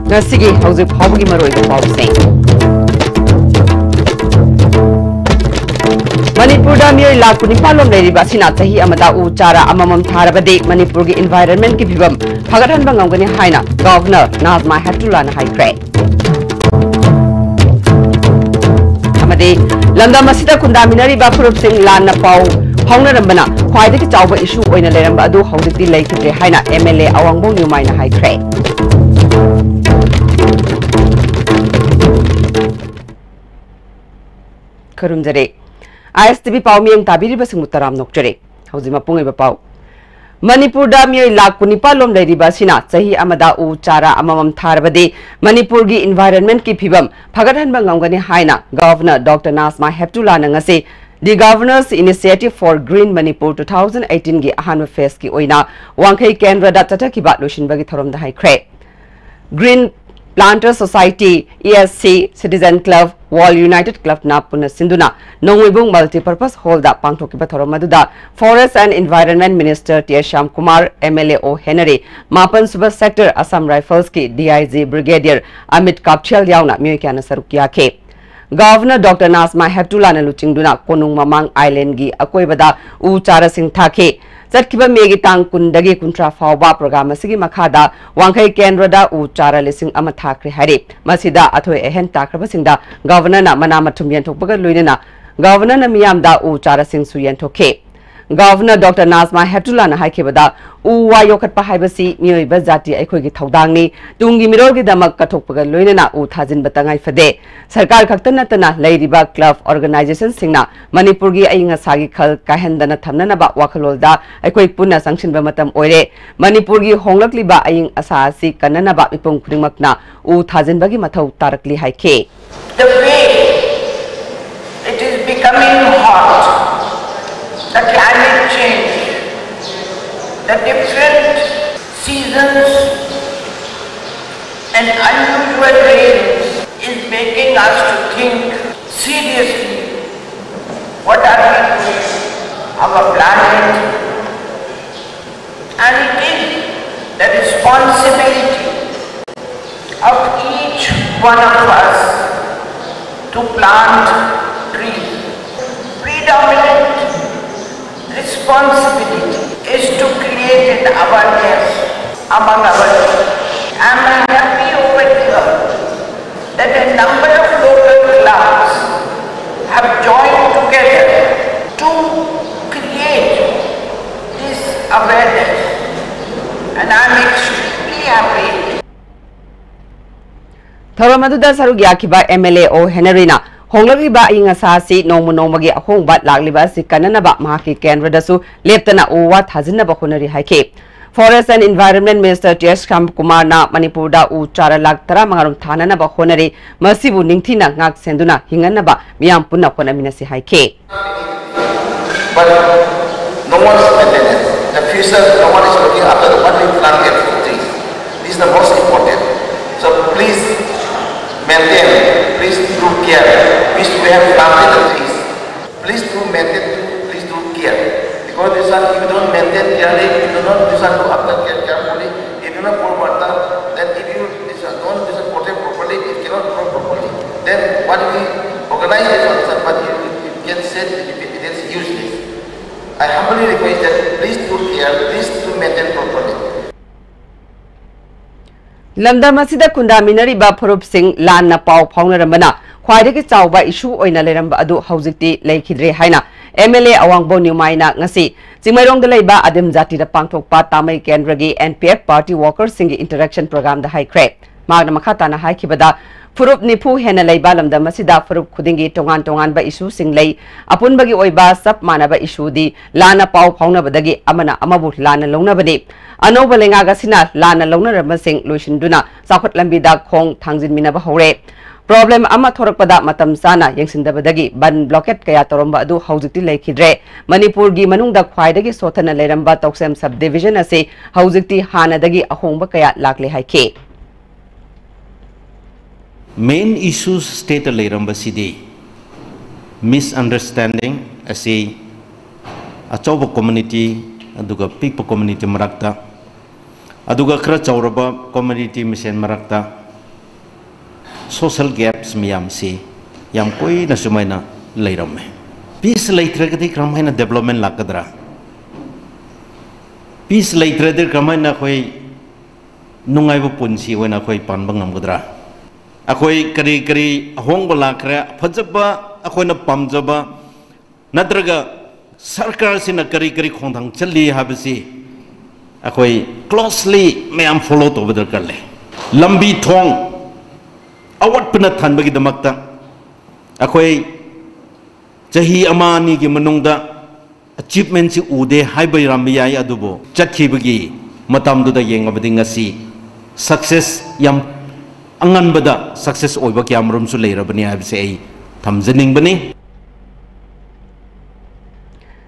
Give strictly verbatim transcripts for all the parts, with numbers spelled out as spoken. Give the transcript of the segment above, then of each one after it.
ꯉꯁꯤꯒꯤ ꯍꯧꯖꯤꯛ ꯐꯥꯎꯕꯒꯤ ꯃꯔꯨꯑꯣꯏꯕ ꯄꯥꯎꯁꯤꯡ꯫ ꯃꯅꯤꯄꯨꯔꯗ ꯃꯤꯑꯣꯏ ꯂꯥꯈ ꯀꯨꯟꯅꯤꯄꯥꯜ ꯂꯣꯝ ꯂꯩꯔꯤꯕ ꯑꯁꯤꯅ ꯆꯍꯤ ꯑꯃꯗ ꯎ ꯆꯥꯔꯥ ꯑꯃꯃꯝ ꯊꯥꯔꯕꯗꯤ ꯃꯅꯤꯄꯨꯔꯒꯤ environment ꯀꯤ ꯐꯤꯕꯝ ꯐꯒꯠꯍꯟꯕ ꯉꯝꯒꯅꯤ ꯍꯥꯏꯅ Governor ꯅꯥꯖꯃꯥ ꯍꯦꯞꯇꯨꯂꯥꯅ ꯍꯥꯏꯈ꯭ꯔꯦ꯫ ꯑꯃꯗꯤ ꯂꯝꯗꯝ ꯑꯁꯤꯗ ꯈꯨꯟꯗꯥꯃꯤꯟꯅꯔꯤꯕ ꯐꯨꯔꯨꯞꯁꯤꯡ ꯂꯥꯟꯅ ꯄꯥꯎ ꯐꯥꯎꯅꯔꯝꯕꯅ ꯈ꯭ꯋꯥꯏꯗꯒꯤ ꯆꯥꯎꯕ issue ꯑꯣꯏꯅ ꯂꯩꯔꯝꯕ ꯑꯗꯨ ꯍꯧꯖꯤꯛꯇꯤ ꯂꯩꯈꯤꯗ꯭ꯔꯦ ꯍꯥꯏꯅ M L A ꯑꯋꯥꯡꯕꯣꯡ ꯅ꯭ꯌꯨꯃꯥꯏꯅ ꯍꯥꯏꯈ꯭ꯔꯦ꯫ ꯈꯨꯔꯨꯝꯖꯔꯤ꯫ I S T V ꯄꯥꯎ ꯃꯤꯠꯌꯦꯡ ꯇꯥꯕꯤꯔꯤꯕꯁꯤꯡꯕꯨ ꯇꯔꯥꯝꯅ ꯑꯣꯛꯆꯔꯤ꯫ ꯍꯧꯖꯤꯛ ꯃꯄꯨꯡ ꯑꯣꯏꯕ ꯄꯥꯎ꯫ ꯃꯅꯤꯄꯨꯔꯗ ꯃꯤꯑꯣꯏ ꯂꯥꯈ ꯀꯨꯟꯅꯤꯄꯥꯜ ꯂꯣꯝ ꯂꯩꯔꯤꯕ ꯑꯁꯤꯅ ꯆꯍꯤ ꯑꯃꯗ ꯎ ꯆꯥꯔꯥ ꯑꯃꯃꯝ ꯊꯥꯔꯕꯗꯤ ꯃꯅꯤꯄꯨꯔꯒꯤ environment ꯀꯤ ꯐꯤꯕꯝ ꯐꯒꯠꯍꯟꯕ ꯉꯝꯒꯅꯤ ꯍꯥꯏꯅ Governor Doctor ꯅꯥꯖꯃꯥ ꯍꯦꯞꯇꯨꯂꯥꯅ ꯉꯁꯤ The Governor's Initiative for Green Manipur two thousand eighteen ꯒꯤ ꯑꯍꯥꯟꯕ phase ꯀꯤ ꯑꯣꯏꯅ ꯋꯥꯡꯈꯩ ꯀꯦꯟꯗ꯭ꯔꯗ ꯆꯠꯊꯈꯤꯕ ꯂꯣꯏꯁꯤꯟꯕꯒꯤ ꯊꯧꯔꯝꯗ ꯍꯥꯏꯈ꯭ꯔꯦ꯫ Green Planter Society, E S C, Citizen Club, World United Club ꯅ ꯄꯨꯟꯅ ꯁꯤꯟꯗꯨꯅ ꯅꯣꯡꯃꯩꯕꯨꯡ Multipurpose Hall ꯗ ꯄꯥꯡꯊꯣꯛꯈꯤꯕ ꯊꯧꯔꯝ ꯑꯗꯨꯗ Forest and Environment Minister T S Shyamkumar, M L A ꯑꯣ ꯍꯦꯅꯔꯤ, ꯃꯥꯄꯟ ꯁꯨꯕ Sector Assam Rifles ꯀꯤ D I G Brigadier Amit ꯀꯥꯞꯊꯤꯌꯦꯜ ꯌꯥꯎꯅ ꯃꯤꯑꯣꯏ ꯀꯌꯥꯅ ꯁꯔꯨꯛ ꯌꯥꯈꯤ꯫ Governor Doctor ꯅꯥꯖꯃꯥ ꯍꯦꯞꯇꯨꯂꯥꯅ ꯂꯨꯆꯤꯡꯗꯨꯅ ꯀꯣꯅꯨꯡ ꯃꯃꯥꯡ Island ꯒꯤ ꯑꯀꯣꯏꯕꯗ ꯎ ꯆꯥꯔꯥꯁꯤꯡ ꯊꯥꯈꯤ꯫ ꯆꯠꯈꯤꯕ May ꯒꯤ ꯇꯥꯡ ꯀꯨꯟꯗꯒꯤ ꯀꯨꯟꯊ꯭ꯔꯥ ꯐꯥꯎꯕ program ꯑꯁꯤꯒꯤ ꯃꯈꯥꯗ ꯋꯥꯡꯈꯩ ꯀꯦꯟꯗ꯭ꯔꯗ ꯎ ꯆꯥꯔꯥ ꯂꯤꯁꯤꯡ ꯑꯃ ꯊꯥꯈ꯭ꯔꯦ ꯍꯥꯏꯔꯤ꯫ ꯃꯁꯤꯗ ꯑꯊꯣꯏ ꯑꯍꯦꯟ ꯇꯥꯈ꯭ꯔꯕꯁꯤꯡꯗ Governor ꯅ ꯃꯅꯥ ꯃꯊꯨꯝ ꯌꯦꯟꯊꯣꯛꯄꯒ ꯂꯣꯏꯅꯅ Governor ꯅ ꯃꯤꯌꯥꯝꯗ ꯎ ꯆꯥꯔꯥꯁꯤꯡꯁꯨ ꯌꯦꯟꯊꯣꯛꯈꯤ꯫ Governor Doctor ꯅꯥꯖꯃꯥ ꯍꯦꯞꯇꯨꯂꯥꯅ ꯍꯥꯏꯈꯤꯕꯗ, ꯎ ꯋꯥ ꯌꯣꯛꯈꯠꯄ ꯍꯥꯏꯕꯁꯤ ꯃꯤꯑꯣꯏꯕ ꯖꯥꯇꯤ ꯑꯩꯈꯣꯏꯒꯤ ꯊꯧꯗꯥꯡꯅꯤ꯫ ꯇꯨꯡꯒꯤ ꯃꯤꯔꯣꯜꯒꯤꯗꯃꯛ ꯀꯠꯊꯣꯛꯄꯒ ꯂꯣꯏꯅꯅ ꯎ ꯊꯥꯖꯤꯟꯕ ꯇꯉꯥꯏ ꯐꯗꯦ꯫ ꯁꯔꯀꯥꯔ ꯈꯛꯇ ꯅꯠꯇꯅ ꯂꯩꯔꯤꯕ club, organization ꯁꯤꯡꯅ ꯃꯅꯤꯄꯨꯔꯒꯤ ꯑꯏꯪ ꯑꯁꯥꯒꯤ ꯈꯜ ꯀꯥꯏꯍꯟꯗꯅ ꯊꯝꯅꯅꯕ ꯋꯥꯈꯜꯂꯣꯟꯗ ꯑꯩꯈꯣꯏ ꯄꯨꯟꯅ ꯆꯪꯁꯤꯟꯕ ꯃꯇꯝ ꯑꯣꯏꯔꯦ꯫ ꯃꯅꯤꯄꯨꯔꯒꯤ ꯍꯣꯡꯂꯛꯂꯤꯕ ꯑꯏꯪ ꯑꯁꯥ ꯑꯁꯤ ꯀꯟꯅꯅꯕ ꯃꯤꯄꯨꯝ ꯈꯨꯗꯤꯡꯃꯛꯅ ꯎ ꯊꯥꯖꯤꯟꯕꯒꯤ ꯃꯊꯧ ꯇꯥꯔꯛꯂꯤ ꯍꯥꯏꯈꯤ꯫ The way it is becoming hot, the climate change, the different seasons and unusual rains is making us to think seriously, what are we doing? Our planet. And it is the responsibility One of us to plant trees. Predominant responsibility is to create an awareness among our people. I'm happy over here that a number of local clubs have joined together to create this awareness, and I'm extremely happy. ꯊꯧꯔꯝ ꯑꯗꯨꯗ ꯁꯔꯨꯛ ꯌꯥꯈꯤꯕ MLA ꯑꯣ ꯍꯦꯅꯔꯤꯅ ꯍꯣꯡꯂꯛꯂꯤꯕ ꯑꯏꯪ ꯑꯁꯥ ꯑꯁꯤ ꯅꯣꯡꯃ ꯅꯣꯡꯃꯒꯤ ꯑꯍꯣꯡꯕ ꯂꯥꯛꯂꯤꯕ ꯑꯁꯤ ꯀꯟꯅꯅꯕ ꯃꯍꯥꯛꯀꯤ ꯀꯦꯟꯗ꯭ꯔꯗꯁꯨ ꯂꯦꯞꯇꯅ ꯎ ꯋꯥ ꯊꯥꯖꯤꯟꯅꯕ ꯍꯣꯠꯅꯔꯤ ꯍꯥꯏꯈꯤ꯫ Forest and Environment Minister T S ꯁ꯭ꯌꯥꯝꯀꯨꯃꯥꯔꯅ ꯃꯅꯤꯄꯨꯔꯗ ꯎ ꯆꯥꯔ ꯂꯥꯈ ꯇꯔꯥꯃꯉꯥ ꯔꯣꯝ ꯊꯥꯅꯅꯕ ꯍꯣꯠꯅꯔꯤ, ꯃꯁꯤꯕꯨ ꯅꯤꯡꯊꯤꯅ ꯉꯥꯛ ꯁꯦꯟꯗꯨꯅ ꯍꯤꯡꯍꯟꯅꯕ ꯃꯤꯌꯥꯝ ꯄꯨꯟꯅ ꯍꯣꯠꯅꯃꯤꯟꯅꯁꯤ ꯍꯥꯏꯈꯤ꯫ But no one's maintenance. The future, no one is looking after the one we plant every trees. This is the most important. So please maintain, please do care. Which we have planted the trees. Please do maintain, please do care. Because this one, if you don't maintain carefully, if you do not this one look after care carefully, if you do not put water, then if you this one don't this one protect properly, it cannot grow properly. Then what we organize this one, this one, but you, you can say it, it, it is useless. I humbly request that please do care, please do maintain properly. ꯂꯝꯗꯝ ꯑꯁꯤꯗ ꯈꯨꯟꯗꯥꯃꯤꯟꯅꯔꯤꯕ ꯐꯨꯔꯨꯞꯁꯤꯡ ꯂꯥꯟꯅ ꯄꯥꯎ ꯐꯥꯎꯅꯔꯝꯕꯅ ꯈ꯭ꯋꯥꯏꯗꯒꯤ ꯆꯥꯎꯕ ꯏꯁꯨ ꯑꯣꯏꯅ ꯂꯩꯔꯝꯕ ꯑꯗꯨ ꯍꯧꯖꯤꯛꯇꯤ ꯂꯩꯈꯤꯗ꯭ꯔꯦ ꯍꯥꯏꯅ MLA ꯑꯋꯥꯡꯕꯣ ꯅ꯭ꯌꯨꯃꯥꯏꯅ ꯉꯁꯤ ꯆꯤꯡꯃꯩꯔꯣꯡꯗ ꯂꯩꯕ ꯑꯗꯤꯝ ꯖꯥꯇꯤꯗ ꯄꯥꯡꯊꯣꯛꯄ ꯇꯥꯃꯩ ꯀꯦꯟꯗ꯭ꯔꯒꯤ NPF party workersꯁꯤꯡꯒꯤ interaction programꯗ ꯍꯥꯏꯈ꯭ꯔꯦ꯫ ꯃꯍꯥꯛꯅ ꯃꯈꯥ ꯇꯥꯅ ꯍꯥꯏꯈꯤꯕꯗ, ꯐꯨꯔꯨꯞ ꯅꯤꯐꯨ ꯍꯦꯟꯅ ꯂꯩꯕ ꯂꯝꯗꯝ ꯑꯁꯤꯗ ꯐꯨꯔꯨꯞ ꯈꯨꯗꯤꯡꯒꯤ ꯇꯣꯉꯥꯟ ꯇꯣꯉꯥꯟꯕ ꯏꯁꯨꯁꯤꯡ ꯂꯩ꯫ ꯑꯄꯨꯟꯕꯒꯤ ꯑꯣꯏꯕ ꯆꯞ ꯃꯥꯟꯅꯕ ꯏꯁꯨꯗꯤ ꯂꯥꯟꯅ ꯄꯥꯎ ꯐꯥꯎꯅꯕꯗꯒꯤ ꯑꯃꯅ ꯑꯃꯕꯨ ꯂꯥꯟꯅ ꯂꯧꯅꯕꯅꯤ꯫ ꯑꯅꯧꯕ ꯂꯩꯉꯥꯛ ꯑꯁꯤꯅ ꯂꯥꯟꯅ ꯂꯧꯅꯔꯝꯕꯁꯤꯡ ꯂꯣꯏꯁꯤꯟꯗꯨꯅ ꯆꯥꯎꯈꯠ ꯂꯝꯕꯤꯗ ꯈꯣꯡ ꯊꯥꯡꯖꯤꯟꯃꯤꯟꯅꯕ ꯍꯧꯔꯦ꯫ Problem ꯑꯃ ꯊꯣꯔꯛꯄꯗ ꯃꯇꯝ ꯆꯥꯅ ꯌꯦꯡꯁꯤꯟꯗꯕꯗꯒꯤ ꯕꯟ blockade ꯀꯌꯥ ꯇꯧꯔꯝꯕ ꯑꯗꯨ ꯍꯧꯖꯤꯛꯇꯤ ꯂꯩꯈꯤꯗ꯭ꯔꯦ꯫ ꯃꯅꯤꯄꯨꯔꯒꯤ ꯃꯅꯨꯡꯗ ꯈ꯭ꯋꯥꯏꯗꯒꯤ ꯁꯣꯠꯊꯅ ꯂꯩꯔꯝꯕ ꯇꯧꯁꯦꯝ sub division ꯑꯁꯤ ꯍꯧꯖꯤꯛꯇꯤ ꯍꯥꯟꯅꯗꯒꯤ ꯑꯍꯣꯡꯕ ꯀꯌꯥ ꯂꯥꯛꯂꯦ ꯍꯥꯏꯈꯤ꯫ Main issues stateꯇ ꯂꯩꯔꯝꯕꯁꯤꯗꯤ misunderstanding ꯑꯁꯤ ꯑꯆꯧꯕ community ꯑꯗꯨꯒ ꯄꯤꯛꯄ community ꯃꯔꯛꯇ, ꯑꯗꯨꯒ ꯈꯔ ꯆꯥꯎꯔꯕ community ꯃꯁꯦꯟ ꯃꯔꯛꯇ, Social gaps ꯃꯌꯥꯝꯁꯤ ꯌꯥꯝ ꯀꯨꯏꯅ ꯁꯨꯃꯥꯏꯅ ꯂꯩꯔꯝꯃꯦ꯫ Peace ꯂꯩꯇ꯭ꯔꯒꯗꯤ ꯀꯔꯝꯍꯥꯏꯅ development ꯂꯥꯛꯀꯗ꯭ꯔꯥ? Peace ꯂꯩꯇ꯭ꯔꯗꯤ ꯀꯔꯝꯍꯥꯏꯅ ꯑꯩꯈꯣꯏ ꯅꯨꯡꯉꯥꯏꯕ ꯄꯨꯟꯁꯤ ꯑꯣꯏꯅ ꯑꯩꯈꯣꯏ ꯄꯥꯟꯕ ꯉꯝꯒꯗ꯭ꯔꯥ? ꯑꯩꯈꯣꯏ ꯀꯔꯤ ꯀꯔꯤ ꯑꯍꯣꯡꯕ ꯂꯥꯛꯈ꯭ꯔꯦ? ꯐꯖꯕ, ꯑꯩꯈꯣꯏꯅ ꯄꯥꯝꯖꯕ, ꯅꯠꯇ꯭ꯔꯒ ꯁꯔꯀꯥꯔꯁꯤꯅ ꯀꯔꯤ ꯀꯔꯤ ꯈꯣꯡꯊꯥꯡ ꯆꯠꯂꯤ ꯍꯥꯏꯕꯁꯤ ꯑꯩꯈꯣꯏ closely ꯃꯌꯥꯝ follow ꯇꯧꯕ ꯗꯔꯀꯥꯔ ꯂꯩ꯫ ꯂꯝꯕꯤ ꯊꯣꯡ ꯑꯋꯥꯠꯄꯅ ꯊꯟꯕꯒꯤꯗꯃꯛꯇ ꯑꯩꯈꯣꯏ ꯆꯍꯤ ꯑꯃ ꯑꯅꯤꯒꯤ ꯃꯅꯨꯡꯗ achievement ꯁꯤ ꯎꯗꯦ ꯍꯥꯏꯕ ꯌꯥꯔꯝꯕ ꯌꯥꯏ, ꯑꯗꯨꯕꯨ ꯆꯠꯈꯤꯕꯒꯤ ꯃꯇꯝꯗꯨꯗ ꯌꯦꯡꯉꯕꯗꯤ ꯉꯁꯤ success ꯌꯥꯝ ꯑꯉꯟꯕꯗ success ꯑꯣꯏꯕ ꯀꯌꯥꯃꯔꯨꯝꯁꯨ ꯂꯩꯔꯕꯅꯤ ꯍꯥꯏꯕꯁꯦ ꯑꯩ ꯊꯝꯖꯅꯤꯡꯕꯅꯤ꯫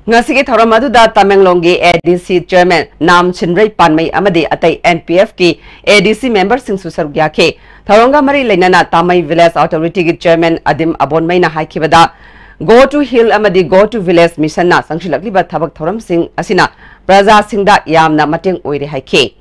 ꯉꯁꯤꯒꯤ ꯊꯧꯔꯝ ꯑꯗꯨꯗ ꯇꯃꯦꯡꯂꯣꯡꯒꯤ A D C chairman ꯅꯥꯝ ꯁꯤꯟꯔꯩ ꯄꯥꯟꯃꯩ ꯑꯃꯗꯤ ꯑꯇꯩ N P F ꯀꯤ A D C member ꯁꯤꯡꯁꯨ ꯁꯔꯨꯛ ꯌꯥꯈꯤ꯫ ꯊꯧꯔꯝꯒ ꯃꯔꯤ ꯂꯩꯅꯅ ꯇꯥꯃꯩ village authority ꯒꯤ chairman ꯑꯗꯤꯝ ꯑꯕꯣꯟꯃꯩꯅ ꯍꯥꯏꯈꯤꯕꯗ, Go to Hill ꯑꯃꯗꯤ Go to Village mission ꯅ ꯆꯪꯁꯤꯜꯂꯛꯂꯤꯕ ꯊꯕꯛ ꯊꯧꯔꯝꯁꯤꯡ ꯑꯁꯤꯅ ꯄ꯭ꯔꯖꯥꯁꯤꯡꯗ ꯌꯥꯝꯅ ꯃꯇꯦꯡ ꯑꯣꯏꯔꯦ ꯍꯥꯏꯈꯤ꯫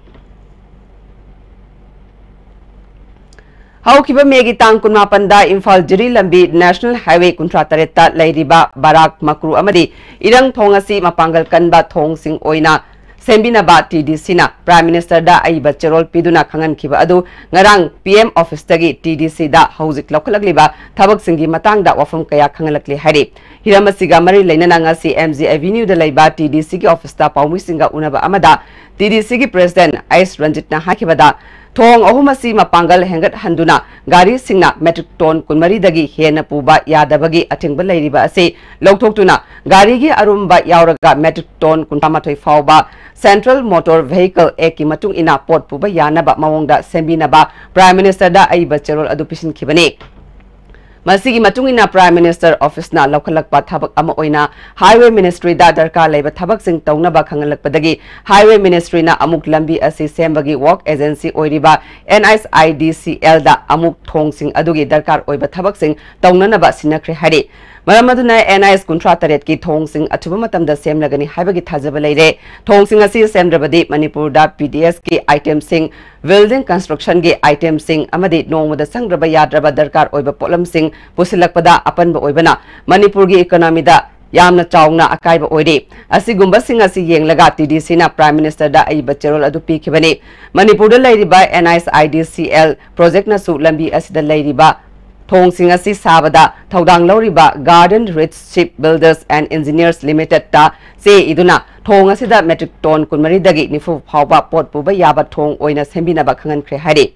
ꯍꯧꯈꯤꯕ ꯃꯦꯒꯤ ꯇꯥꯡ ꯀꯨꯟꯃꯥꯄꯟꯗ ꯏꯝꯐꯥꯜ ꯖꯤꯔꯤ ꯂꯝꯕꯤ National Highway ꯀꯨꯟꯊ꯭ꯔꯥ ꯇꯔꯦꯠꯇ ꯂꯩꯔꯤꯕ ꯕꯔꯥꯛ ꯃꯀ꯭ꯔꯨ ꯑꯃꯗꯤ ꯏꯔꯪ ꯊꯣꯡ ꯑꯁꯤ ꯃꯄꯥꯡꯒꯜ ꯀꯟꯕ ꯊꯣꯡꯁꯤꯡ ꯑꯣꯏꯅ ꯁꯦꯝꯕꯤꯅꯕ T D C ꯅ Prime Minister ꯗ ꯑꯏꯕ ꯆꯦꯔꯣꯜ ꯄꯤꯗꯨꯅ ꯈꯪꯍꯟꯈꯤꯕ ꯑꯗꯨ ꯉꯔꯥꯡ P M office ꯇꯒꯤ T D C ꯗ ꯍꯧꯖꯤꯛ ꯂꯧꯈꯠꯂꯛꯂꯤꯕ ꯊꯕꯛꯁꯤꯡꯒꯤ ꯃꯇꯥꯡꯗ ꯋꯥꯐꯝ ꯀꯌꯥ ꯈꯪꯍꯜꯂꯛꯂꯤ ꯍꯥꯏꯔꯤ꯫ ꯍꯤꯔꯝ ꯑꯁꯤꯒ ꯃꯔꯤ ꯂꯩꯅꯅ ꯉꯁꯤ M G Avenue ꯗ ꯂꯩꯕ T D C ꯒꯤ office ꯇ ꯄꯥꯎꯃꯤꯁꯤꯡꯒ ꯎꯅꯕ ꯑꯃꯗ T D C ꯒꯤ President S Ranjit ꯅ ꯍꯥꯏꯈꯤꯕꯗ, ꯊꯣꯡ ꯑꯍꯨꯝ ꯑꯁꯤ ꯃꯄꯥꯡꯒꯜ ꯍꯦꯟꯒꯠꯍꯟꯗꯨꯅ ꯒꯥꯔꯤꯁꯤꯡꯅ metric ton ꯀꯨꯟꯃꯔꯤꯗꯒꯤ ꯍꯦꯟꯅ ꯄꯨꯕ ꯌꯥꯗꯕꯒꯤ ꯑꯊꯤꯡꯕ ꯂꯩꯔꯤꯕ ꯑꯁꯤ ꯂꯧꯊꯣꯛꯇꯨꯅ ꯒꯥꯔꯤꯒꯤ ꯑꯔꯨꯝꯕ ꯌꯥꯎꯔꯒ metric ton ꯀꯨꯟꯊ꯭ꯔꯥ ꯃꯥꯊꯣꯏ ꯐꯥꯎꯕ Central Motor Vehicle Act ꯀꯤ ꯃꯇꯨꯡ ꯏꯟꯅ ꯄꯣꯠ ꯄꯨꯕ ꯌꯥꯅꯕ ꯃꯑꯣꯡꯗ ꯁꯦꯝꯕꯤꯅꯕ Prime Minister ꯗ ꯑꯏꯕ ꯆꯦꯔꯣꯜ ꯑꯗꯨ ꯄꯤꯁꯤꯟꯈꯤꯕꯅꯤ꯫ ꯃꯁꯤꯒꯤ ꯃꯇꯨꯡ ꯏꯟꯅ Prime Minister Office ꯅ ꯂꯧꯈꯠꯂꯛꯄ ꯊꯕꯛ ꯑꯃ ꯑꯣꯏꯅ Highway Ministry ꯗ ꯗꯔꯀꯥꯔ ꯂꯩꯕ ꯊꯕꯛꯁꯤꯡ ꯇꯧꯅꯕ ꯈꯪꯍꯜꯂꯛꯄꯗꯒꯤ Highway Ministry ꯅ ꯑꯃꯨꯛ ꯂꯝꯕꯤ ꯑꯁꯤ ꯁꯦꯝꯕꯒꯤ work agency ꯑꯣꯏꯔꯤꯕ N H I D C L ꯗ ꯑꯃꯨꯛ ꯊꯣꯡꯁꯤꯡ ꯑꯗꯨꯒꯤ ꯗꯔꯀꯥꯔ ꯑꯣꯏꯕ ꯊꯕꯛꯁꯤꯡ ꯇꯧꯅꯅꯕ ꯁꯤꯟꯅꯈ꯭ꯔꯦ ꯍꯥꯏꯔꯤ꯫ ꯃꯔꯝ ꯑꯗꯨꯅ N H ꯀꯨꯟꯊ꯭ꯔꯥ ꯇꯔꯦꯠꯀꯤ ꯊꯣꯡꯁꯤꯡ ꯑꯊꯨꯕ ꯃꯇꯝꯗ ꯁꯦꯝꯂꯒꯅꯤ ꯍꯥꯏꯕꯒꯤ ꯊꯥꯖꯕ ꯂꯩꯔꯦ꯫ ꯊꯣꯡꯁꯤꯡ ꯑꯁꯤ ꯁꯦꯝꯗ꯭ꯔꯕꯗꯤ ꯃꯅꯤꯄꯨꯔꯗ P D S ꯀꯤ item ꯁꯤꯡ, building construction ꯒꯤ item ꯁꯤꯡ ꯑꯃꯗꯤ ꯅꯣꯡꯃꯗ ꯆꯪꯗ꯭ꯔꯕ ꯌꯥꯗ꯭ꯔꯕ ꯗꯔꯀꯥꯔ ꯑꯣꯏꯕ ꯄꯣꯠꯂꯝꯁꯤꯡ ꯄꯨꯁꯤꯜꯂꯛꯄꯗ ꯑꯄꯟꯕ ꯑꯣꯏꯕꯅ ꯃꯅꯤꯄꯨꯔꯒꯤ economy ꯗ ꯌꯥꯝꯅ ꯆꯥꯎꯅ ꯑꯀꯥꯏꯕ ꯑꯣꯏꯔꯤ꯫ ꯑꯁꯤꯒꯨꯝꯕꯁꯤꯡ ꯑꯁꯤ ꯌꯦꯡꯂꯒ T D C ꯅ Prime Minister ꯗ ꯑꯏꯕ ꯆꯦꯔꯣꯜ ꯑꯗꯨ ꯄꯤꯈꯤꯕꯅꯤ꯫ ꯃꯅꯤꯄꯨꯔꯗ ꯂꯩꯔꯤꯕ N H I D C L project ꯅꯁꯨ ꯂꯝꯕꯤ ꯑꯁꯤꯗ ꯂꯩꯔꯤꯕ ꯊꯣꯡꯁꯤꯡ ꯑꯁꯤ ꯁꯥꯕꯗ ꯊꯧꯗꯥꯡ ꯂꯧꯔꯤꯕ Garden Reach Shipbuilders and Engineers Limited ꯇ ꯆꯦ ꯏꯗꯨꯅ ꯊꯣꯡ ꯑꯁꯤꯗ metric ton ꯀꯨꯟꯃꯔꯤꯗꯒꯤ ꯅꯤꯐꯨ ꯐꯥꯎꯕ ꯄꯣꯠ ꯄꯨꯕ ꯌꯥꯕ ꯊꯣꯡ ꯑꯣꯏꯅ ꯁꯦꯝꯕꯤꯅꯕ ꯈꯪꯍꯟꯈ꯭ꯔꯦ ꯍꯥꯏꯔꯤ꯫